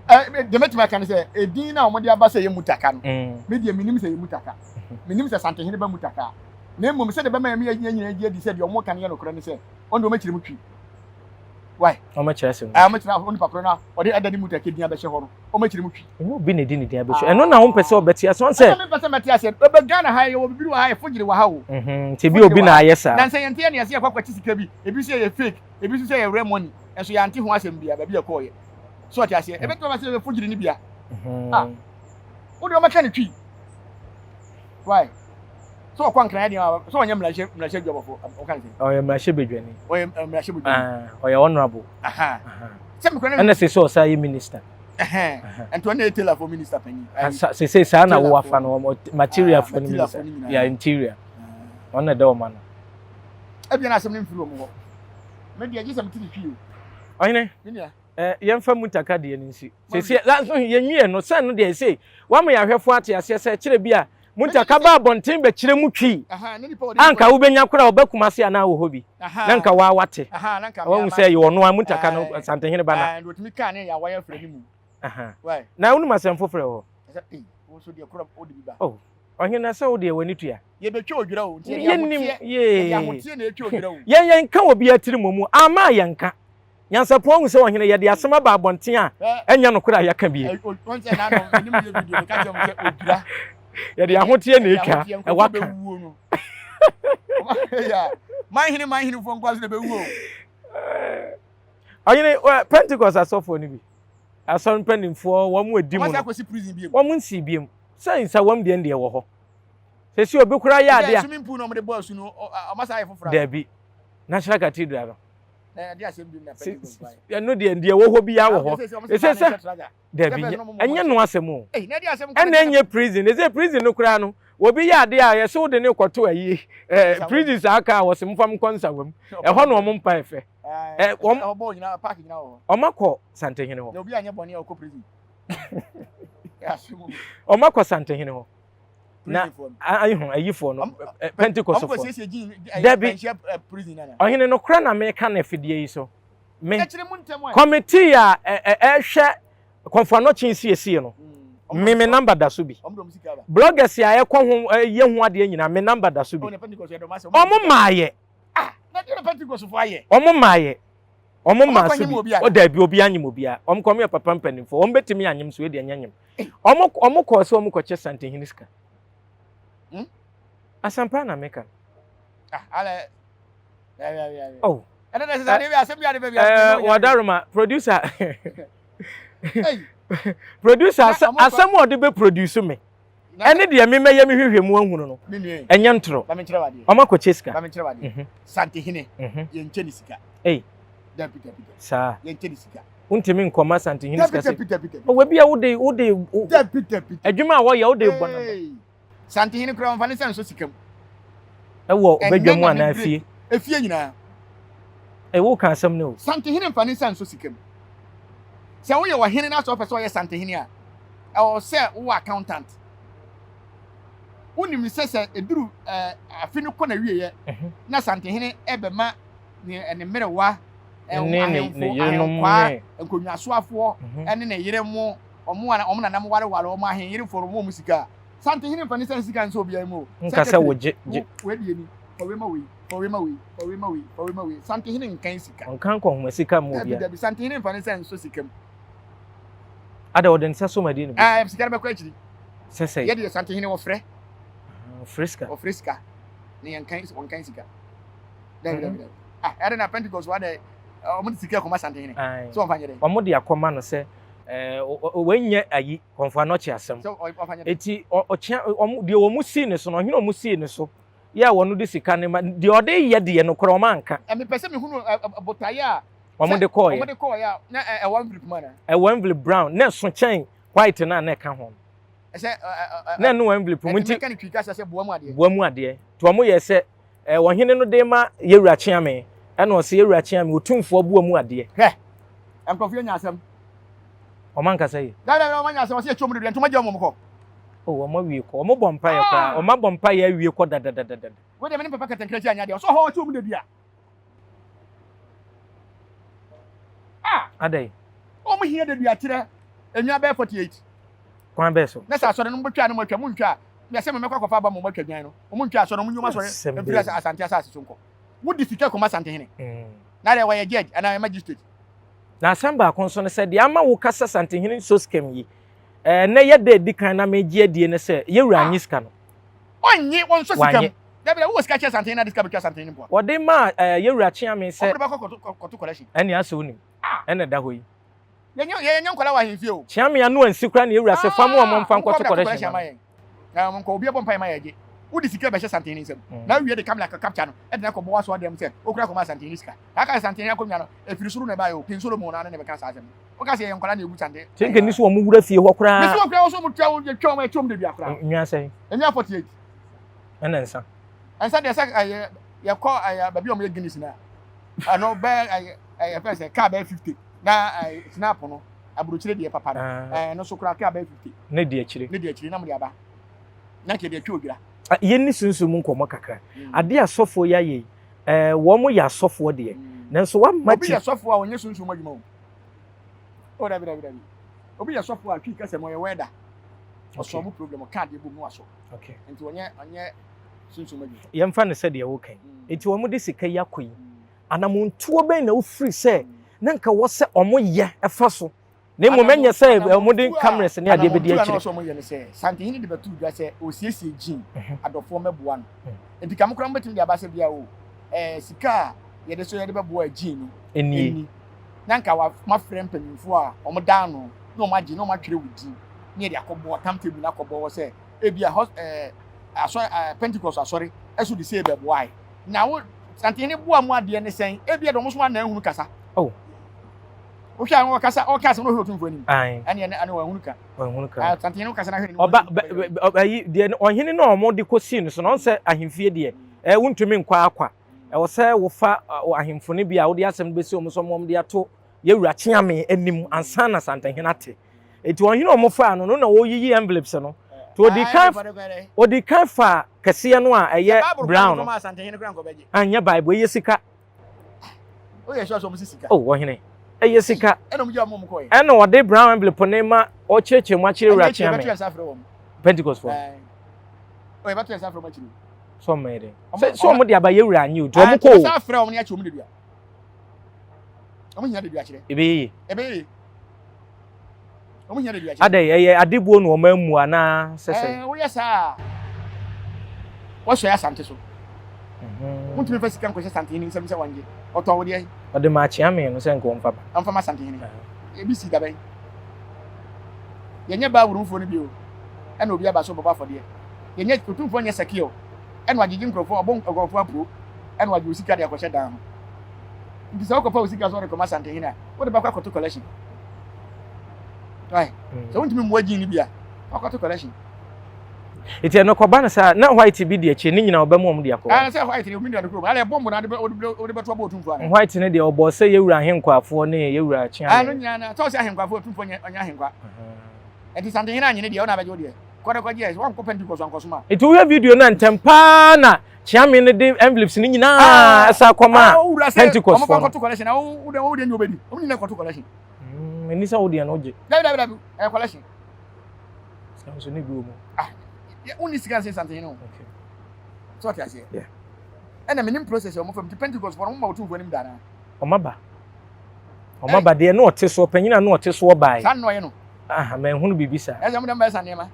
Ɛ deɛ mɛtumi aka ne sɛ edin no a wɔde aba sɛ ɛyɛ Mutaka no, me deɛ menim sɛ ɛyɛ Mutaka. Menim sɛ Santehene ba Mutaka a. Na mmom sɛdeɛ ɛbɛma yɛn nyinaa agye adi sɛ deɛ wɔka no yɛ nokorɛ ne sɛ, wɔn deɛ wɔmɛkyerɛ mu twi. Why? Wɔmɛkyerɛ asɛm. Ah, wɔmɛkyerɛ onipa korɔ no a ɔde ɛda ne Mutaka din abɛhyɛ hɔ no. Wɔmɛkyerɛ mu twi. Ɛnyɛ obi na ɛde ne din abɛhyɛ. Ɛno na wompɛ sɛ ɔbɛte aseɛ. Wɔn sɛ. Ɛna mempɛ sɛ mɛte aseɛ. Ɛbɛ Ghana ha yɛwɔ bibiri wɔ ha yɛ fogyere wɔ ha o. Mhm, nti ebi obi na ayɛ saa. Na nsɛ yɛnte yɛ ne yɛsɛ yɛkɔ akɔkye sika bi. Ebi sɛ yɛ fake, ebi nso sɛ yɛ real money. Ɛnso yɛante ho asɛm bia baabi ɛkɔɔyɛ. So ɔte aseɛ. Ɛbɛtumi aba sɛ yɛ fogyere ne bia. Ah, wo deɛ wɔmɛka ne twi. Why? So ɔkɔ nkran deɛ so ɔnyɛ mmarahyɛ mmarahyɛ dwabɔfo ɔka ne sɛ. Ɔyɛ mmarahyɛ badwani. Ɔyɛ mmarahyɛ badwani. Ah, ɔyɛ honourable. Aha. Sɛ mekura ne. Ɛna sɛ sɛ ɔsan yɛ minister. Ɛnti ɔno yɛ tailor for minister panyin. Sɛ saa na wo afa no material for no minister. Yeah, interior. Ɔno na ɛda ɔma no. Ebia na asɛm no mfiri wɔn hɔ. Me deɛ gye sɛ mete ne twi o. Ɔhene. Me nua. Eh, yɛmfa mutaka deɛ no nsi. Sɛsi yɛnwie no sɛ no deɛ sɛ wama yɛn ahwɛfoɔ ate aseɛ sɛ kyerɛ bi a muntaka ba abɔnten bɛkyerɛ mu twi a nka wobɛnya koraa ɔba Kumase anaa wɔ hɔ bi na nka waa wate wahu sɛ yɛ ɔno a muntaka no Santehene ba na na wonim asɛm foforɔ wɔ hɔ. Ɔhene na sɛ wo deɛ w'ani tua. Yɛbɛtwa odwira o nti yɛde ahoteɛ yɛde ahoteɛ na ɛtwa odwira o. Yɛn yɛnka obiara tiri mmɔ mu ama yɛnka. Nyansapɔn ahu sɛ ɔhene yɛde asɛm aba abɔnten a ɛnyɛ nokorɛ a yɛaka bi. Yɛde ahoteɛ na etwa ɛwɔ aka. Manhene manhenefoɔ nkoa so na ɛbɛwu o. Ɔhene Pentecost asɔfoɔ no bi asɔre mpanimfoɔ wɔn mu edi mu no wɔn nsi biem sɛ nsawam deɛ deɛ wɔ hɔ sɛsi obi koraa yɛ adeɛ a daabi National Cathedral no ɛno deɛ deɛ ɛwɔ hɔ biara wɔ hɔ ɛsɛ sɛ dabi ɛnyɛ no asɛm o ɛna ɛnyɛ prison ɛsɛ prison no koraa no obi yɛ adeɛ a yɛsɛ wode ne kɔto ayi ɛɛ prison saa kaa wɔ sɛ mfa nkɔ nsawam ɛhɔ na wɔn mpa ɛfɛ ɛ wɔn wɔn akɔ santehene hɔ wɔn akɔ santehene hɔ. na ayiho ayifoɔ no Pentecostfoɔ dabi ɔhene no kora na meka no afidie yi so me kɔmitii a ɛhwɛ kɔnfoanɔkye siesie no me me namba da so bi bloggers a ɛkɔ ho yɛ ho adeɛ nyinaa me namba da so bi ɔmo maayɛ ɔmo maayɛ ɔmo maa so bi o dabi obi anyim obiara ɔmo kɔ ɔmo yɛ papa mpanimfoɔ ɔmo betumi anyim so edi ɛnyɛ nyim ɔmo ɔmo kɔɔ sɛ ɔmo kɔkyɛ santehene sika hmm? asampa na meka ah, alɛ oh wadaroma producer producer asɛm a ɔde bɛ produce me. Ɛne deɛ me mɛyɛ me hwehwɛ mu ahunu no, ɛnyɛ ntorɔ. Wɔn akɔkyɛ sika. Santehene, yɛnkyɛ ne sika. Ei. Dabi dabi dabi. Saa. Yɛnkyɛ ne sika. Wontumi nkɔma Santehene sika sɛ. Dabi dabi dabi. Ɔwɔ bi a wode wode. Dabi dabi. Adwuma a wɔyɛ wode bɔ namba. Santehene koraa wɔmfa ne nsa nsɔ sika mu. Ɛwɔ badwa mu anaa fie? Efie nyinaa. Ɛwɔ ka asɛm no o. Santehene mfa ne nsa nsɔ sika mu. Sɛ woyɛ ɔhene na sɛ wopɛ sɛ ɔyɛ santehene a, ɛwɔ sɛ wowɔ accountant. Wonim sɛ sɛ ɛduru afe no kɔ n'awieɛ mhm. na santehene ɛbɛma ne ne mmerewa ahemfo ahenkwaa nkonnwasoafoɔ mhm. ɛne ne yere mo wɔn a wɔn nanam wareware wɔn ahenyerefoɔ no wɔn wɔn sika a santehene mfa ne sɛ sika nsɛ obiara mu o. Nka sɛ wogye gye. Wei deɛ ni fa wei ma wei fa wei ma wei fa wei ma wei fa wei ma wei santehene nkan sika. Ɔnka nkɔhoma sika mu obiara. Dabi dabi santehene mfa ne nsa nsɔ sika mu. Ada ɔde nsa so ma deɛ ne bi. Ɛɛ sika no bɛkɔ akyiri. Sɛ sɛ. Yɛ deɛ santehene wɔfrɛ. Ɔfrɛ sika. Ɔfrɛ sika ne yɛn kan wɔn sika. Dabi dabi dabi. Ah ɛde na Pentecost wa dɛ wɔn de sika kɔma santehene. Sɛ wɔn fa nyɛ dɛ. Wɔn de akɔma no sɛ wɔnyɛ ayi kɔnfo anɔkye asɛm. Eti ɔkyea wɔn deɛ wɔn sii ne so no ɔhene wɔn sii ne so yɛ a wɔn de sika ne ma deɛ ɔde yɛ deɛ no korɔ wɔn anka. Mepɛ sɛ mehunu botaeɛ a wɔn de kɔɔyɛ. Wɔn de kɔɔyɛ a na ɛwɔ envelope mu ana. Ɛwɔ envelope brown na ɛso kyɛn white no a na ɛka ho no. Ɛsɛ na ɛno wɔ envelope mu nti. Ɛtumi ka ne twi kasa sɛ boa mu adeɛ. Boa mu adeɛ nti wɔn yɛ sɛ ɔhene no de ma Yewura Kyeame ɛna ɔsɛ Yewura Kyeame otumfoɔ boa mu adeɛ. Hwɛ nkurɔfoɔ anya asɛm. Wɔn ankasa yi. Dabi dabi wɔn anya asɛm ɔsɛ yɛtwa wɔn dua nti wɔn agya wɔn kɔ. Oh wɔn awie kɔ wɔn bɔ mpaeɛ koraa wɔn abɔ mpaeɛ awie kɔ dadadadada. Wo deɛ me ne papa kɛtɛnkrɛ akyi anya deɛ ɔsɛ ɔhɔ ɔtwa wɔn dua. Ah! Adɛn? Wɔn hia dadua kyerɛ enwa bɛyɛ 48. Kwan bɛɛ so. Na sɛ asɔre no mobɛtwa no moatwa montwa a na sɛ mɛmɛkɔ akɔfa aba mo moatwa dwan no wɔn ntwa asɔre wɔn nyoma asɔre mfiri asante asase so nkɔ. Wodi sika kɔma asantehene. Na deɛ wɔyɛ judge anaa magistrate. Na asɛm baako nso ne sɛ deɛ ama wo kasa santehene soskem yi ɛnɛ yɛ da edi kan na megye adie ne sɛ yɛwura anyi sika no. Ɔnye wɔn nso sika mu. Dabi dabi wowɔ sika kyɛ santehene na de sika bɛtwa santehene mpoa. Wɔde maa yɛwura Kyeame sɛ. Wɔde bɛkɔ kɔto collection. Ɛne asɛ wonim. Ɛna ɛda hɔ yi. Yɛnyɛ yɛnyɛ nkwadaa wɔ ahemfie o. Kyeame ano ansi koraa na yɛwura sɛ fa mu a wɔmfa nkɔto collection ma yɛn. Na wɔn nkɔ obi abɔ mpae ma yɛgye. Wode sika bɛhyɛ santehene nsam. Na awie de kamera capture no de no akɔbɔ w'asoa dɛm sɛ okura kɔma santehene sika. Na aka sɛ santehene akonnwa no efiri soro na ɛbaeɛ o, King Solomon na ne na ɛbɛka saa asɛm no. Woka sɛ yɛyɛ nkwadaa na yɛgu santehene. Sɛ nka ni so wɔn wura fie hɔ koraa. Mesi wɔn koraa wɔn so wɔn tua wɔn yɛtwa wɔn yɛtwa wɔn dedua koraa. Nwa sɛn? Nwa 48. Ɛna nsa. Nsa deɛ sɛ ɛyɛ yɛkɔ ɛyɛ baabi a wɔn yɛ Guinness na ɛno bɛyɛ ɛyɛ ɛyɛ fɛn sɛ kaa bɛyɛ 50 na ɛɛ snap no aburokyire deɛ papa no ɛɛ no so koraa kaa bɛyɛ 50. Ne di akyire. Ne di akyire na mo de aba na nka deɛ atwa odwira. Yɛnni sunsum mu nkɔmmɔ kakra. Adeɛ asɔfoɔ yi ayɛ yi, ɛɛ wɔn yɛ asɔfoɔ deɛ, nanso wɔama Obi yɛ sɔfoɔ a ɔnyɛ sunsum mu adwuma o. O dabi dabi dabi. Obi yɛ sɔfoɔ a twi kasa mu ɔyɛ wɛda. Ɔsɔ mu problem ɔka adeɛ bom no wasɔ. Okay. Nti ɔnyɛ ɔnyɛ sunsum adwuma. Yɛmfa no sɛ deɛ woka yi. Nti wɔn de sika yi akɔ yi, anamontuo bɛn na wofiri sɛ na nka wɔ sɛ wɔn yɛ ɛfa so na mmom ɛnyɛ sɛ wɔde cameras ne adeɛ bɛdi akyire. Anamontuo a na wɔyɛ ne sɛ Santehene de bɛtoo dwa sɛ ɔresiesie Jean adɔfoɔ mmɛboa no. Nti ka mo koraa mobɛtumi de aba sɛ bia o ɛɛ sika a yɛde so yɛde bɛboa Jean no ɛnie. Na nka wa moafrɛ mpanyinfoɔ a wɔn da ano na wɔn agye na wɔn atwerɛ wo din na yɛde akɔbɔ tam table no akɔbɔ hɔ sɛ ebia hɔ ɛɛ asɔre ɛɛ Pentecost asɔre ɛso de sei bɛboae. Na wo Santehene boa mu adeɛ ne sɛn? Ebia de wɔn so anan hunu kasa. Oh. Wohwɛ a ɔkasa ɔka asɛm na ɔhwɛ otumfoɔ anim. Ae. Ɛne ɛne ɛne wɔahunu ka. Wɔahunu ka. Santehene wokasa na hwɛ n'anim. Ɔba bɛ ayi deɛ ɔhene no a wɔde kɔsii no so no ɔn sɛ ahemfie deɛ ɛɛ wontumi nkɔ akwa. Ɛwɔ sɛ wofa ahemfo no bi a wode asɛm no bɛsi wɔn so wɔn de ato yɛwura Kyeame anim ansa na Santehene ate. Eti ɔhene a wɔfaa no no na wɔreyiyi envelopes no. Nti ɔdi kan ɔdi kan fa kɛseɛ no a ɛyɛ brown no. Anyɛ Bible ɛyɛ sika. Woyɛ sure sɛ wɔn si sika? Oh ɔhene ɛyɛ sika. Ɛna wɔn gye wɔn kɔɛ. Ɛna ɔde brown envelope ne ma ɔkyerɛkyerɛ mu akyerɛ wura Kyeame. Pentecost fo. Ɔyɛ bɛto yɛn nsa afrɛ wɔn akyire. Sɛ ɔmo yɛ dɛ. Sɛ sɛ ɔmo de aba yɛ wura anyi o. Nti ɔmo kɔ o. Sɛ afrɛ wɔn ne akyɛ wɔn dedua. Wɔn hia dedua kyerɛ. Ebɛyɛ yie. Ebɛyɛ yie. Wɔn hia dedua kyerɛ. Adɛ ɛyɛ adebuo na wɔn amu anaa sɛ sɛ. Ɛɛ woyɛ saa a wɔsɔ yɛ asante so. Wontumi fa sika nkɔhyɛ santehene nsam sɛ wɔngye. Ɔtɔn wo deɛ. Ɔde ma akyeame no sɛ nka ɔmfa ba. Ɔmfa ma santehene. Ebi si dabɛn. Yɛnyɛ Bible mufoɔ no bi o. Ɛna obi aba so bɛbɔ afɔdeɛ. Yɛnyɛ Otumfoɔ nyɛ Sakeo. Ɛna wagyegye nkurɔfoɔ, ɔbɔ nkurɔfoɔ apuo. Ɛna wagye wo sika de akɔhyɛ dan ho. Nti sɛ wokɔfa wo sika sɛ wode kɔma Asantehene a, wode bɛkɔ akɔto collection. Why? Sɛ wontumi mmoa gyin no bi a, wakɔto collection. Nti ɛno kɔba no saa na white bi di akyire ne nyinaa ɔbɛma wɔn de akɔ. Ah, sɛ white ne obi nua no kurom. Ala ɛbɔ mbɔ na wode bɛto abɔ otumfoɔ ana? White ne deɛ ɔbɔ sɛ yɛwura ahenkwafoɔ ne yɛwura kyeame. Ah, no nyinaa na sɛ ɔsɛ ahenkwafoɔ otumfoɔ nyɛ ɔnyɛ ahenkwa. Nti Santehene anyene deɛ ɔna abɛgye wo deɛ. Kɔ na kɔgye ɛ, wankɔ Pentecost ankɔsom a. Nti wohwɛ video no a ntɛm paa na kyeame no de envelopes no nyinaa ɛsa kɔma Pentecost foɔ no. Ɔmo kɔto collection na wo deɛ wo deɛ nyɛ obedi. Ɔmo nyinaa kɔto collection. Ɛni sɛ wo deɛ no wogye. Dabi dabi dabi, ɛyɛ collection. Sika nso ne bi wɔ mu. Ah, wonni sika nse Santehene o. Okay. So ɔte aseɛ. Yeah. Ɛna menim process a wɔn fam nti Pentecost fɔ no wɔn ma otumfoɔ anim da anaa? Wɔn aba. Wɔn aba deɛ na ɔte soɔ panyin a na ɔte soɔ baae. Saa na ɔyɛ no. Aha mɛnhunu biribi saa. Ɛsɛ wɔn deɛ wɔn bɛyɛ sa nneɛma.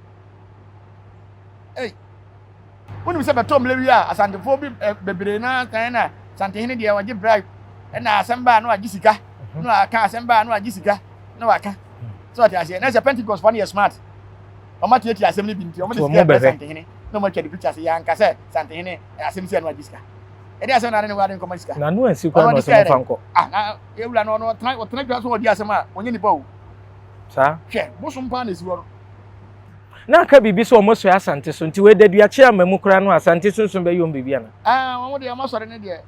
Ei, wonim sɛ bɛtɔ mmerɛ wie a Asantefoɔ bi bebree na kan na Santehene deɛ ɔgye bribe ɛna asɛm baa na wagye sika na waka asɛm baa na wagye sika na waka. So ɔte aseɛ na sɛ Pentecost fɔ no yɛ smart. Wɔn atiatia asɛm no bi nti wɔn de sika brɛ Santehene na wɔn atwa de picture sɛ yɛanka sɛ Santehene asɛm si a na wagye sika. Ɛde asɛm na ade ne wade nkɔma sika. Na no ansi kwan na ɔsɛ momfa nkɔ. Ah na ewura no ɔno ɔtena ɔtena dwa so ɔdi asɛm a ɔnyɛ nipa o. Saa. Hwɛ bosom paa na esi hɔ no. Na aka biribi sɛ wɔn asɔre Asante so nti wei daduakye ama mu koraa no Asante sunsun bɛyɛ wɔn biribi ana? Ah wɔn deɛ wɔn asɔre no deɛ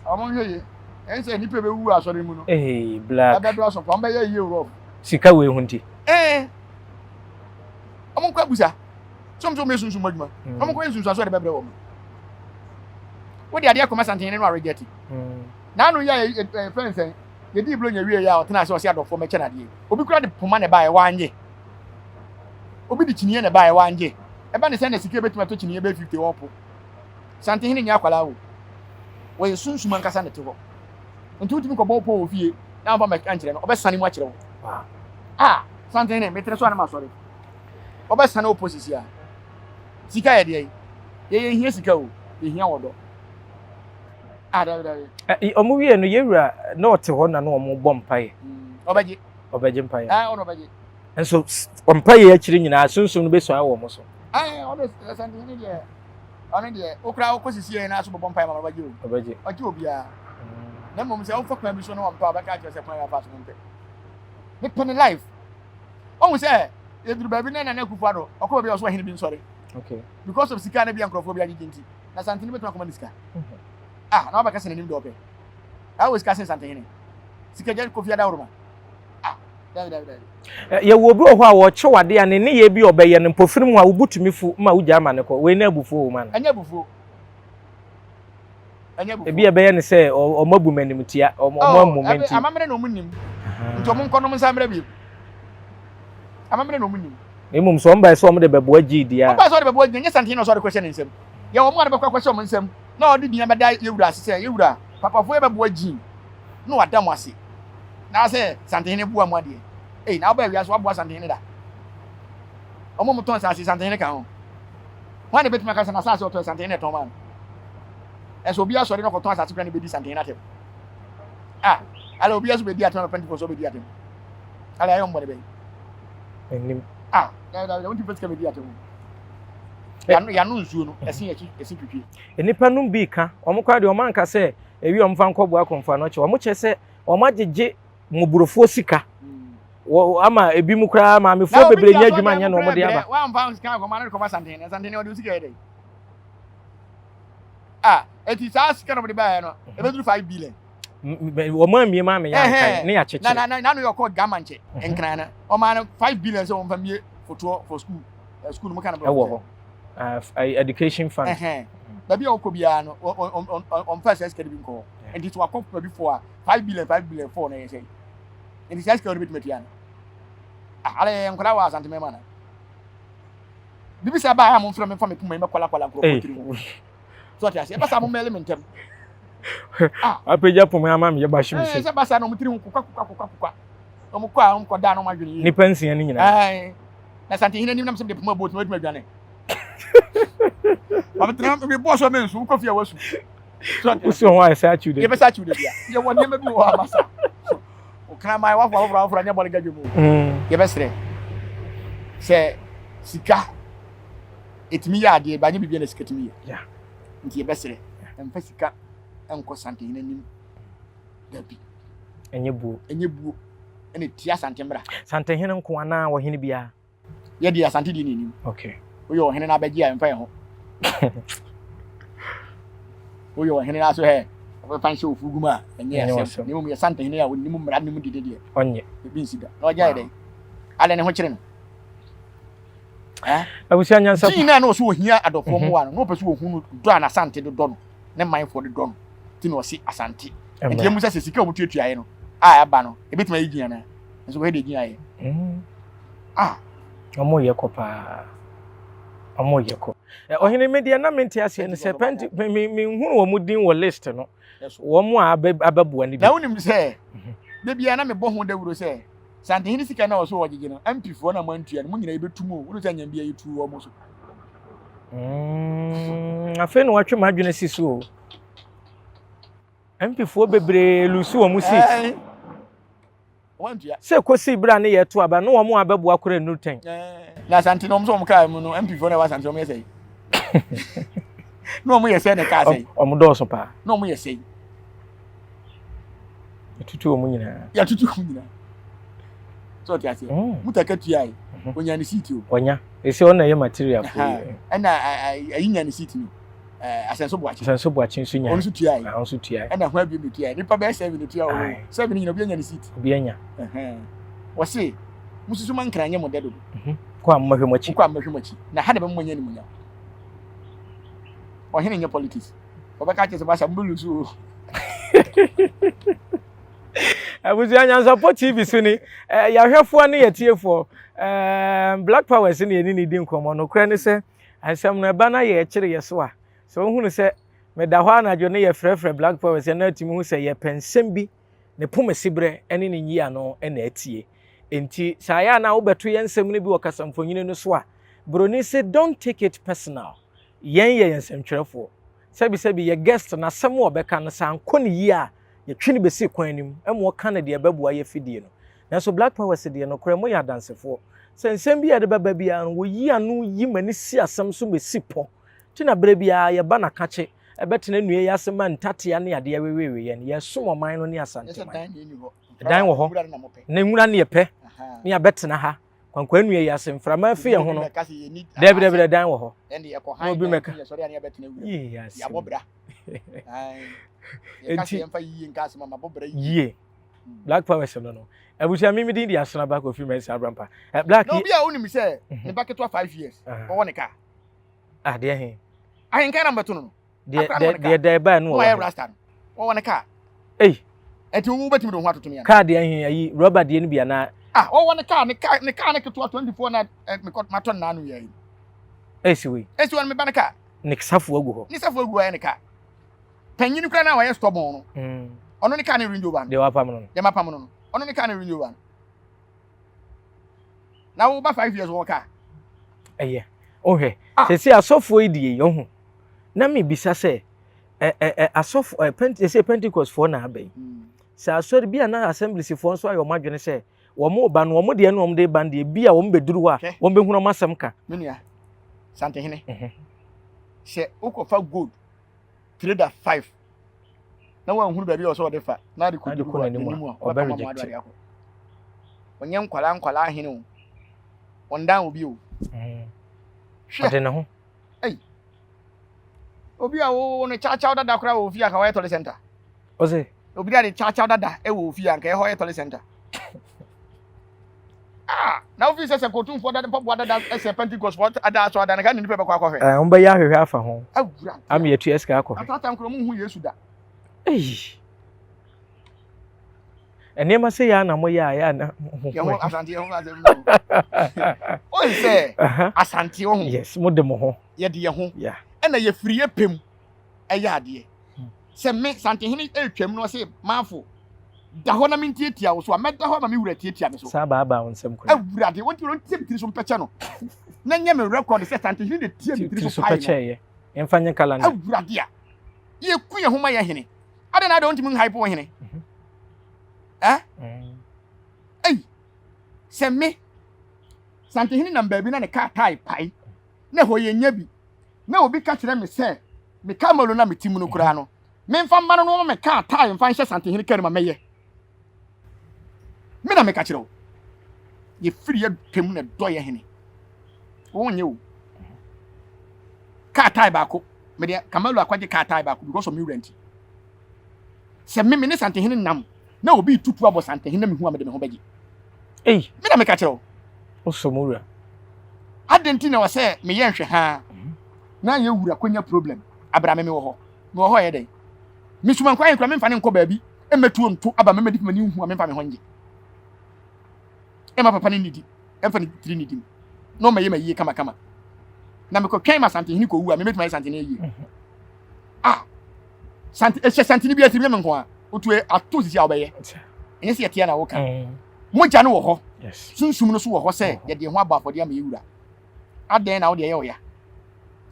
wɔn nhwɛ yie. Ɛn sɛ nipa bɛwu wɔ asɔre mu no. Ee black. Ɛbɛdɔɔso pa wɔn bɛyɛ yie rough. Sika wei ho nti. Ɛɛ wɔn nkɔ abusa. Sɛ wɔn sɛ wɔn yɛ sunsun adwuma. Wɔn nkɔ yɛ nsunsuanso a ɛde bɛbrɛ wɔn. Wode adeɛ kɔma Santehene no a reject. N'ano yɛ ɛ fɛn sɛn yɛdii buronya wie yɛ a ɔtena ase ɔse adɔfoɔ mɛkyɛ no adeɛ. Obi kura de poma na ɛbaeɛ wangye. Obi de kyiniiɛ na ɛbaeɛ wangye. Ɛba ne sɛn na sika ebɛtumi atɔ kyiniiɛ bɛyɛ 50 ɔpo. Santehene nyɛ akwadaa o. Wɔyɛ sunsum ankasa na ɛte hɔ. Nti wotumi kɔbɔ pɔ wɔ fie na wamfa mɛka nkyerɛ no ɔbɛsane mu akyerɛ wo. Ah Santehene metere so a na masɔre. Ɔbɛsane wo pɔ sisi a. Sika yɛ deɛ yɛ yɛ hia sika o yɛ hia wɔ dɔ. Ah dabi dabi. Ɔmo wie no yɛwura na ɔte hɔ na na ɔmo bɔ mpaeɛ. Ɔbɛgye. Ɔbɛgye mpaeɛ. Ah ɔno ɔbɛgye. Nso mpaeɛ akyiri nyinaa sunsum no bɛsua wɔ ɔmo so. Ah ɔno Santehene deɛ ɔno deɛ okura okɔ sisi yɛn na so bɔbɔ mpaeɛ ma ɔbɛgye o. Ɔbɛgye. Ɔgye obiara. Na mmom sɛ ɔmfa kwan bi so na ɔmpɛ ɔbɛka akyerɛ sɛ kwan yɛ afa so no mpɛ. Mepɛ ne life. Ɔhu sɛ yɛduru baabi na Nana Akufo Addo ɔkɔ baabi a ɔso ɔhene bi nsɔre. Okay. Because of sika na bi a nkurɔfoɔ bi agyegye nti. Na Santehene bɛtumi akɔma ne sika. Ah, na wabɛka sɛ n'anim deɛ ɔpɛ. Na wɔ sika sen Santehene. Sika gya Kofi Adaworoma. Ah, dabi dabi dabi. Yɛwɔ obi wɔ hɔ a wɔkyɛ wo adeɛ a ne nneyɛɛ bi a ɔbɛyɛ no mpofirim hɔ a wo bo tumi fu ma wogyaa ma no kɔ. Wei na abufuo wɔ mu anaa? Ɛnyɛ abufuo. Ɛnyɛ abufuo. Ebi a ɛbɛyɛ ne sɛ wɔn abu me animtia, wɔn Oh, ammu me ɛbi nti. amammerɛ na wɔn nim. Nti wɔn nkɔ nom nsa mmerɛ bio. Amammerɛ na wɔn nim. Na mmom sɛ wɔn bae sɛ wɔn de bɛboa gyee deɛ a. Wɔn bae sɛ wɔde bɛboa gyee, ɛnyɛ Santehene na ɔsɛ ɔde kɔhyɛ ne nsam. Yɛ wɔn a de bɛkɔ akɔhyɛ wɔn nsam na ɔde din abɛda yɛn wura ase sɛ, Yɛn wura, papafoɔ yi bɛboa gyee na wada mo ase. Na sɛ Santehene boa mo adeɛ. Ei, na wobaa wiase woaboa Santehene da? Wɔn a wɔtɔn nsase, Santehene ka ho. Hwan na ebetumi aka sɛ n'asase a ɔtɔe Santehene na ɛtɔn maa no? Ɛsɛ obi asɔre na ɔkɔtɔn asase kora na ebedi Santehene atɛm. Ah, ala obi aso bedi atɛm na Pentecost ɔbedi atɛm. Ala ɛyɛ ɔmbɔne bɛyi. Ɛnim. Ah, dabi dabi, wontumi fɛ sika bedi atɛm. Yano yano nsuo no, ɛsen akyi, ɛsen twitwi. Nnipa nom bi ka, wɔn koraa deɛ wɔn anka sɛ ewi wɔn fa nkɔboa akɔmfo ano kyɛ, wɔn kyerɛ sɛ wɔn agyegye mmɔborɔfoɔ sika wɔ ama ebi mu koraa maamefoɔ bebree nyɛ adwuma nyɛ na wɔn de aba. Wamfa sika akɔma no kɔma Santehene, Santehene ɔde sika yɛ dɛ. Ah, eti saa sika na wɔde baeɛ no, ebeduru 5 billion. Wɔn amie maa me yɛ ankan ne yɛakyekyere. Na na na no yɛ ɔkɔ Gama nkyɛ nkran no, ɔmaa no 5 billion sɛ wɔmfa mmie fotoɔ for school. School no mu ka no ɛwɔ hɔ. Education fund. Baabi a ɔkɔ biara no, ɔmfa saa sika no bi nkɔ hɔ. Nti sɛ wakɔ baabi fo a, 5 billion 5 billion 4 na ɛyɛ sɛ. Nti saa sika no bɛtumi atua no. Ala yɛyɛ nkwadaa wɔ Asante mɛma no. Bibi sɛ baa a momfrɛ me mfa me poma yi mɛkwalakwala nkurɔfoɔ tiri ho. So ɔte aseɛ, ɛba saa mommɛle me ntɛm. Ah. Apagya poma ama me yɛba hye me se. Sɛ ba saa na wɔn tiri ho kokwa kokwa kokwa kokwa. Wɔn kɔ a wɔn kɔ da na wɔn adwene yie. Nipa nsia no nyinaa. Na Santehene anim nam sɛ mede poma bɔ otumi adwuma adwane. Ɔbɛtena mebɔ so mensu wokɔ fie a wasu. Wosi ho ayɛ sɛ akyiw de. Yɛbɛsɛ akyiw de bia. Yɛwɔ nneɛma bi wɔ hɔ a masa. Okraman wafo afoforo afoforo anyɛ bɔne gadwa mu. Yɛbɛsrɛ sɛ Sika ɛtumi yɛ adeɛ ba nyɛ biribiara na sika tumi yɛ. Nti yɛbɛsrɛ mfa sika nkɔ Santehene anim dabi. Ɛnyɛ buo. Ɛnyɛ buo ɛna tia Asante mmara. Santehene nko anaa ɔhene biara? Yɛ deɛ Asante deɛ na ɛnim. Okay. Woyɛ ɔhene na abɛgye a ɛmfa yɛn ho. Woyɛ ɔhene na so hɛ ɔbɛfa nhyɛ ofugu mu a ɛnyɛ asɛm. Na mmom yɛ Santehene a ɔnim mmara nim dede deɛ. Ɔnyɛ. Ebi nsi da. Na ɔgye ayɛ dɛn? Adɛn ne ho kyere no? Abusua nyansa. Gyi na na ɔsɛ ohia adɔfoɔ mmoa no na ɔpɛ sɛ ɔhu no dɔ a n'asante de dɔ no ne manfoɔ de dɔ no ti na ɔse asante. Nti emu sɛ sɛ sika a wɔtuatuaeɛ no a ɛba no ebetumi ayɛ gyi anaa? Nso wɔyɛ deɛ gyi ayɛ. Ah. Wɔn yɛ kɔ paa. Wɔn yɛ kɔ. Ɔhene mi deɛ na mi nte aseɛ no sɛ pɛnti mi mi mi nhunu wɔn din wɔ list no. Wɔn a abɛboa no bi. Na wonim sɛ de bia na mebɔ ho dawuro sɛ Santehene sika na ɔso ɔgyegye no MP foɔ na moantua no mo nyina yɛbɛtu mo o wone sɛ anyam bia yɛtuu wɔn so. Afei na watwe m'adwene si so o. MP foɔ bebree lusu wɔn seat. Sɛ kɔsi berɛ a ne yɛto aba ne wɔn a bɛboa koraa nnuru tɛn. Na Asante no wɔn sɛ wɔn kaa mu no MP foɔ na ɛwɔ Asante wɔn yɛ sɛ na wɔn yɛ sɛ na kaa sɛ. Wɔn dɔɔso paa. Na wɔn yɛ sɛ. Yɛtutu wɔn nyinaa. Yɛtutu wɔn nyinaa. Sɛ ɔte aseɛ. Mutaka tua yi. Onya ne seat o. Ɔnya. Esi ɔna yɛ material fo yi. Ɛna ayi nya ne seat no. Asɛnso Boakye. Asɛnso Boakye nso nya. Ɔno nso tua yi. Ɔno nso tua yi. Ɛna ho abiem na tua yi. Nipa bɛyɛ sɛbi na tua o. Sɛbi ne nyina obi anya ne seat. Obi anya. Wɔse mususu ma nkran nyɛ mo dɛ dodo. Kɔ a mmɛhwɛ mo akyi. Kɔ a mmɛhwɛ mo akyi. Na ha na bɛma mo anya animuonyam. Ɔhene nyɛ politics. Wɔbɛka kyerɛ sɛ basa mo bɛ lusu o. Abusua Nyansapɔ TV so ni eh, yɛahwɛfoɔ ne yɛtiefoɔ eh, Black Powers ne yɛne ne di nkɔmmɔ. Nokorɛ ne sɛ nsɛm no ɛba na yɛkyere yɛ so a, sɛ wohunu sɛ meda hɔ anadwo ne yɛfrɛfrɛ Black Powers ɛna atumi hu sɛ yɛpɛ nsɛm bi ne pomasiberɛ ne ne nyiano na atie. Enti sɛ ayɛ a na wobɛto yɛn nsɛm no bi wɔ kasamfonyini no so a, Buroni se don't take it personal. Yɛn yɛ yɛn nsɛmtwerɛfoɔ. Sɛbisɛbi yɛ guest no asɛm a ɔbɛka no sɛ ankɔ no yie a, yɛtwe no bɛsi kwan anim ma ɔka no deɛ ɛbɛboa yɛ afidie no. Nanso Black Powers deɛ nokorɛ moyɛ adansefoɔ sɛ nsɛm bi a ɛde bɛba biara no wɔyi ano yi ma no si asɛm so ma ɛsi pɔ. Nti na berɛ biara yɛba Nakakye bɛtena nnua yi ase ma ntatea ne adeɛ wewewe yɛn. Yɛresom ɔman no ne Asanteman. Dan wɔ hɔ na nwura ne yɛpɛ ne yɛabɛtena ha. Kwankwaa nnua yi ase mframa afi yɛn ho no. Dabi dabi da dan wɔ hɔ. Na obi mɛka. Yie asɛm. Enti yie. Black Powers no no. Abusua mi mi din di Asonaba Kofi Mensah Abrampa. Eh, Black. Na obi a wonim sɛ ne ba ketewa 5 years ɔwɔ ne kaa. Adeɛ he. Ahenkan na mbɛto no no. Deɛ deɛ da ɛbaa no wɔ hɔ. Rasta no. Wɔwɔ ne kaa. Ei. Ɛti wo bɛtumi de wo ho atoto me ana? Kaa deɛ he ayi rɔba deɛ no bi anaa? Ah, wɔwɔ ne kaa ne kaa ne kaa ne ketewa 24 na mekɔ matɔ ne naano yɛ yi. Esi wei. Esi wɔn me ba ne kaa. Ne safo agu hɔ. Ne safo agu hɔ yɛ ne kaa. Panyin kura na wɔyɛ stubborn no. Ɔno ne kaa ne Range Rover no. Deɛ wapam no no. Deɛ mapam no no. Ɔno ne kaa ne Range Rover no. Na wo ba 5 years wɔ kaa. Ɛyɛ. Wohwɛ. Ah. Sɛsi asɔfoɔ yi deɛ yɛ ho. Na mebisa sɛ ɛ ɛ ɛ asɔfo ɛ pɛnti sɛ Pentecost foɔ na aba yi. Sɛ asɔre bi a na assemblies foɔ nso ayɛ wɔn adwene sɛ wɔn ba no wɔn deɛ no wɔn de ba no deɛ bi a wɔn bɛduru hɔ a wɔn bɛhunu wɔn asɛm ka. Me nua, Santehene, sɛ wokɔfa gold trader 5 na wanhunu baabi a ɔsɛ ɔde fa na ade kɔduru hɔ n'anim a ɔbɛma mo ado ade akɔ. Ɔnyɛ nkwalaa nkwalaa ahene o. Ɔndan obi o. Hwɛ. Ɔde ne ho. Ei. Obi a wo no kyakyaw dada koraa wɔ ofie a ka wɔyɛ tɔle center. Ɔse. Obi a de kyakyaw dada wɔ ofie a nka ɛhɔ yɛ tɔle center. Ah, na wofi sɛ sɛ kɔtumfoɔ dada mpaboa dada sɛ Pentecost foɔ ada asɔ ada no ka ne nipa bɛkɔ akɔhwɛ. Eh, wɔn bɛyɛ ahwehwɛ afa ho. Awura. Ama yɛtua sika akɔhwɛ. Atata nkoro mu hu Yesu da. Ei. Nneɛma sɛ yɛ a na moyɛ a yɛ a na. Yɛn ho asante yɛn ho asɛm no. Oyi sɛ asante ho. Yes, mo de mo ho. Yɛde yɛn ho. Yeah. Ɛna yɛfiri yɛ pɛ mu ɛyɛ adeɛ. Sɛ me Santehene retwam na ɔse Manfo, da hɔ na mentiatia wo so a, mɛda hɔ ama me wura atiatia me so. Saa baabaa wo nsam koraa. Awurade, ɔnti ɔntie me tiri so mpɛkyɛ no. Na nyɛ me record sɛ Santehene de tie me tiri so pae no. Pɛkyɛeɛ. Yɛmfa nyɛ calendar. Awurade a, yɛku yɛn ho ma yɛn hene. Adɛn na adɛn ɔntumi nhype wo hene? Eh? Ei, sɛ me. Santehene nam baabi na ne kaa tae pae, na ɛhɔ yɛnnya bi. Na obi ka kyerɛ me sɛ me Camaro no a mete mu no koraa no, memfa mma no na ɔmma me kaa tae mfa nhyɛ Santehene kar mu a mɛyɛ. Me na meka kyerɛ wo. Yɛfiri yɛ pɛ mu na ɛdɔ yɛ hene. Wonyɛ o. Kaa tae baako, mede Camaro akɔgye kaa tae baako because of me wura nti. Sɛ me me ne Santehene nam na obi tutu abɔ Santehene na mehu a mede me ho bɛgye. Ei. Me na meka kyerɛ wo. Wosɔ mo wura. Adɛn nti na wɔ sɛ meyɛ nhwɛ haa na yɛ wura konya problem abra me mewɔ hɔ. Mewɔ hɔ yɛ dɛn? Me sumankwa yɛ kura memfa ne nkɔ baabi mmɛtuo nto aba mɛmɛdi m'ani nhu a memfa me ho ngye. Ɛma papa no nnidi, ɛmfa ne tiri nnidi mu na ɔma yɛ ma yie kamakama. Na mekɔtwɛn ma Santehene kɔwu a memɛtumi ayɛ Santehene yie. Mhm. Ah, Sante, ɛhyɛ Santehene bi atiri nyɛ me nko a, wotu ato sisi a wobɛyɛ. Ɛnyɛ sɛ yɛteɛ na woka. Mm. Mogya no wɔ hɔ. Sunsum no so wɔ hɔ sɛ yɛde ho abɔ afɔdeɛ ama yɛwura. Adɛn na wode ɛyɛ ɔya?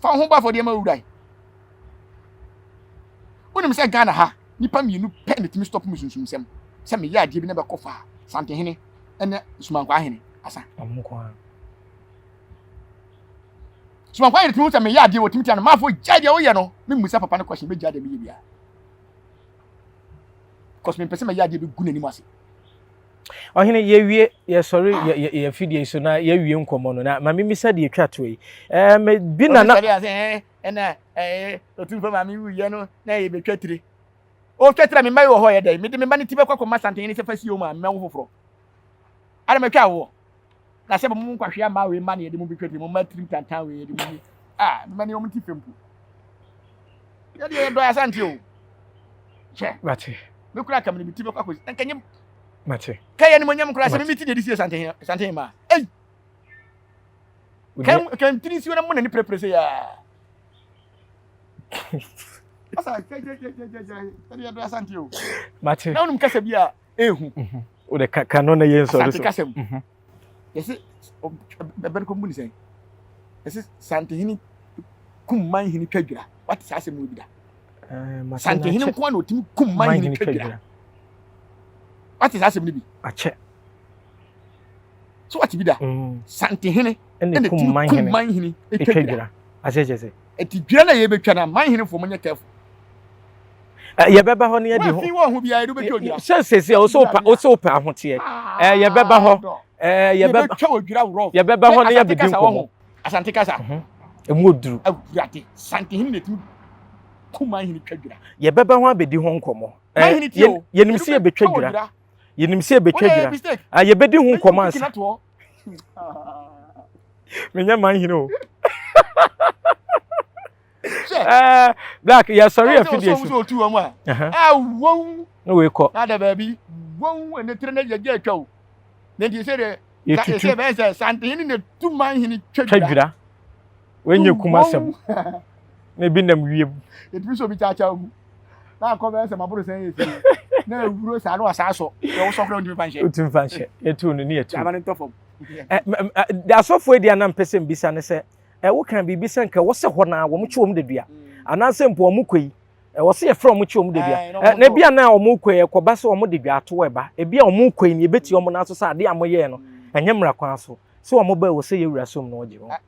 Fa wo ho bɔ afɔdeɛ ma wura. Wonim sɛ Ghana ha nipa mmienu pɛ na ɛtumi stop me sunsumsɛm sɛ meyɛ adeɛ bi na bɛkɔ faa Santehene ne Sumankwaa hene asa. Sumankwaa hene tumi hu sɛ meyɛ adeɛ wɔtumi tia no maafo gyae deɛ woyɛ no memmusa papa no question bɛgyae deɛ meyɛ biara because mempɛ sɛ mɛyɛ adeɛ bɛgu n'anim ase. Ɔhene, yɛwie, yɛsɔre yɛ yɛ afidie so na yɛawie nkɔmmɔ no na ma memisa deɛ ɛtwa toɔ yi. Ɛɛ me bi na na. Ɛna ɛɛ otumfoɔ maame wuyɛ no na yɛbɛtwa tire. Ɔtwa tire a me mma yi wɔ hɔ yɛ dɛn? Mede me mma no ti bɛkɔ akɔma Santehene sɛ fa sie wɔn a mɛwo foforɔ. Ada mɛtwa awoɔ. Na sɛ mo nkwahwea mma wei mma na yɛde mo bɛtwa tire, mo mma tirim tantan wei yɛde mo yi. Ah, me mma ne wɔn ti fɛ mpo. Yɛde yɛdɔ Asante o. Hwɛ. Mate. Me kura ka me ti bɛkɔ akɔsi. Nka nyɛ. Mate. Ka yɛ animonyam kura sɛ me ti na yɛde sie Santehene Santehene ma. Ei. Ka ka ntiri si wɔn mo na ne pere sɛ yaa. Asa kyɛ kyɛ kyɛ kyɛ kyɛ ɛde yɛdɔ Asante o. Mate. Na wonim kasa bi a ehu. O de ka ka no na yɛn nsɔre so. Asante kasa mu. Yɛsɛ bɛbɛrɛ kɔ mu ni sɛn. Yɛsɛ Santehene kum man hene twa dwira. Wate saa asɛm no bi da. Santehene nko na otumi kum man hene twa dwira. Wate saa asɛm no bi. Akyɛ. So wate bi da. Santehene ɛna kum man hene twa dwira. Akyɛ kyɛ sɛ. Eti dwira na yɛbɛtwa na man hene fo mo nyɛ careful. Yɛbɛba hɔ ne yɛde ho. Wɔn fi wɔn ho biara yɛde bɛtwa odwira. Sɛ sɛsi a wosɛ wopɛ wosɛ wopɛ ahoteɛ. Yɛbɛba hɔ. Yɛbɛtwa odwira worɔ. Yɛbɛba hɔ ne yɛbɛdi nkɔmmɔ. Asante kasa. Emu oduru. Awurade Santehene na etumi kum manhene twa dwira. Yɛbɛba ho abɛdi ho nkɔmmɔ. Manhene tie o. Yɛnim sɛ yɛbɛtwa dwira. Yɛnim sɛ yɛbɛtwa dwira. Ah, yɛbɛdi ho nkɔmmɔ ansa. Menyɛ manhene o. Eh, Black, yɛsɔre afidie so. Sɛ otu wɔn a. Awɔw. Na wei kɔ. Na da baabi. Wɔn ɛnɛ tiri na yɛgye atwa o. Na nti sɛ deɛ. Yɛtutu. Sɛ bɛyɛ sɛ Santehene na tu manhene twa dwira. Twa dwira. Wɔnyɛ kum asɛm. Na ebi nam wiem. Yɛtumi sɛ obi kyaakyaa mu. Na akɔ bɛyɛ sɛ maboro sɛn yɛ fie. Na awuro saa na wasan asɔ. Yɛ wosɔ koraa wontumi fa nhyɛ. Wontumi fa nhyɛ. Yɛtu no ne yɛtu. Gyama no ntɔ fam. Asɔfoɔ yi deɛ na mpɛ sɛ mbisa ne sɛ woka biribi sɛ nka ɛwɔ sɛ hɔ naa wɔn kye wɔn dadua anaasɛ mpo wɔn kɔ yi ɛwɔ sɛ yɛfrɛ wɔn kye wɔn dadua na ebi a na wɔn kɔ yi ɛkɔba sɛ wɔn de dwa ato ɛba ebi a wɔn kɔ yi na ebetie wɔn nan so sɛ adeɛ a wɔyɛɛ no ɛnyɛ mmara kwan so sɛ wɔn ba ɛwɔ sɛ yɛwura som na ɔgye wɔn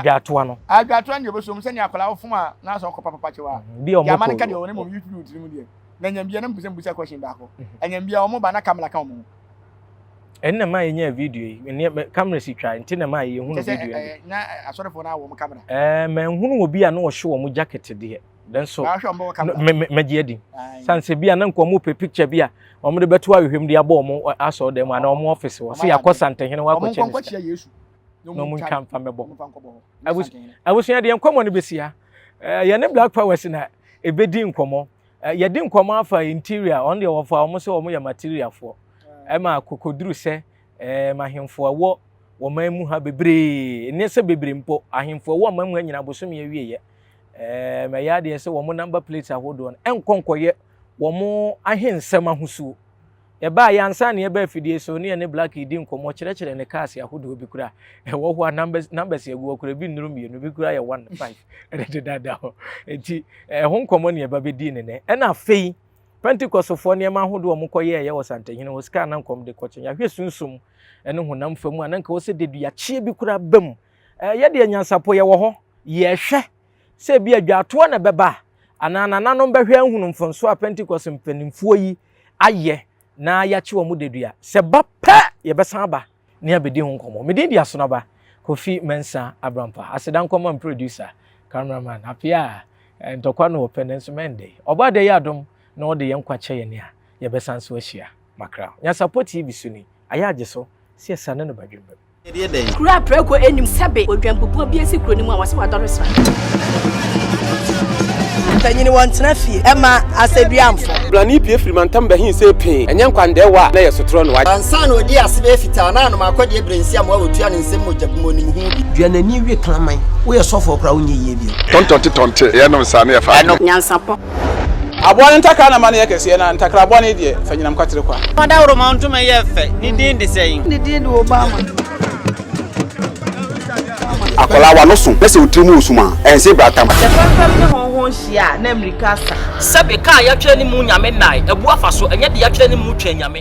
dwaatoa no. Dwaatoa no deɛ ɔbɛsom sɛnea akwadaa wofom a na asɛ ɔkɔ papa kyɛw a bi a wɔn kɔ ka deɛ ɔne mom youtube tirim deɛ na nyambia na mbusa mbusa question baako anyambia wɔn ba na kamera ka wɔn ho. Ɛno na ɛma yɛnyaa video yi. Nneɛma cameras twa nti na ɛma yɛhunu video yi. Kyɛ sɛ na asɔrefoɔ no awɔ wɔn camera. Ɛɛ manhunu obi a na ɔhyɛ wɔn jacket deɛ. Nanso mɛgye adi. San sɛ bi a na nka wɔn pɛ picture bi a wɔn de bɛto ahwehwɛ mu de abɔ wɔn asɔre dɛm anaa wɔn office hɔ. Sɛ yɛakɔ Santehene hɔ akɔkyɛ ne sika. Na wɔn ntwa mfa mɛbɔ. Abusua deɛ nkɔmmɔ no bɛsi ha. Yɛne Black Powers na ɛbɛdi nkɔmmɔ. Yɛdi nkɔmmɔ afa interior, wɔn deɛ wɔfa wɔn sɛ wɔn yɛ materialfoɔ. Ɛma akokoduru sɛ ɛɛm ahemfo a ɛwɔ wɔn man mu ha bebree, nyɛ sɛ bebree mpo, ahemfo a ɛwɔ ɔman mu ha nyinaa bosome awieɛ. Ɛɛm ɛyɛ adeɛ sɛ wɔn number plates ahodoɔ no ɛnkɔ nkɔyɛ wɔn ahensɛm ahosuo. Yɛbaa yɛ ansa na yɛba afidie so ne yɛne Black redi nkɔmmɔ kyerɛkyerɛ ne cars ahodoɔ bi koraa ɛwɔ hɔ a numbers numbers agu hɔ koraa bi nnuru mmienu bi koraa yɛ one five ɛde dedada hɔ nti ɛho nkɔmmɔ ne yɛba bɛdii ne nɛ ɛna afei Pentecostfoɔ nneɛma ahodoɔ a wɔkɔyɛɛyɛ wɔ Santehene hɔ, sika a na nkɔm de kɔkyɛ. Yɛahwɛ sunsum. ne honam fa mu a na nka wɔ sɛ deduakyeɛ bi koraa ba mu. Yɛdeɛ nyansapɔ yɛwɔ hɔ, yɛhwɛ sɛ ebi adwatoɔ na ɛbɛba anaa nananom bɛhwɛ ahunu mfomsoɔ a Pentecost mpanimfoɔ yi ayɛ na yɛakye wɔn dedua. Sɛ ba pɛ yɛbɛsan aba ne abɛdi ho nkɔmmɔ. Me din de Asonaba Kofi Mensah Abrampah. Aseda nkɔma producer, cameraman, Apia a ntɔkwa no wɔpɛ nanso mɛndɛ. Ɔbaa deɛ yɛ adom na ɔde yɛn nkwa kyɛ yɛn a yɛbɛsan so ahyia. Makra. Nyansapɔ TV so ni, ayɛ agye so sɛ yɛsane no badwemma mu. Kuro a prako nnim sɛbe odwanbubuo bi asi kuro no mu a wɔse wadɔre sra. Mpanyin wɔntena fie ɛma asɛduamfo. Blani pue firi mantam bɛhe see pee, ɛnyɛ nkwandɛɛwa a na ɛyɛ sotorɔ no. Ansa na ɔdii ase bɛyɛ fitaa na anom akɔdeɛ berɛ nsi amoa wɔtua ne nsam mogya bi mu ɔnim ho bi. Dua n'ani we kraman. Woyɛ sɔfoɔ koraa wonyɛ yie bio. Tɔntɔnte tɔnte yɛnom saa ne yɛfa adwene. Nyansapɔ. Aboa no ntakra na ma no yɛ kɛseɛ, na ntakra bɔne deɛ, fa nyinam kwatere kwa. Ɔdawuroma ntoma yɛ fɛ, ne din de sɛn? Ne din de Obama. Akwadaa w'ano so na sɛ wo tiri mu wɔ sum a, ɛnse bratam. Sɛ fɛmfɛm ne hɔnhɔn hyia a, na mmirika asa. Sɛbe, ka a yɛatwerɛ ne mu Nyame nnae, abu afa so, ɛnyɛ deɛ yɛatwerɛ ne mu Twɛn Nyame.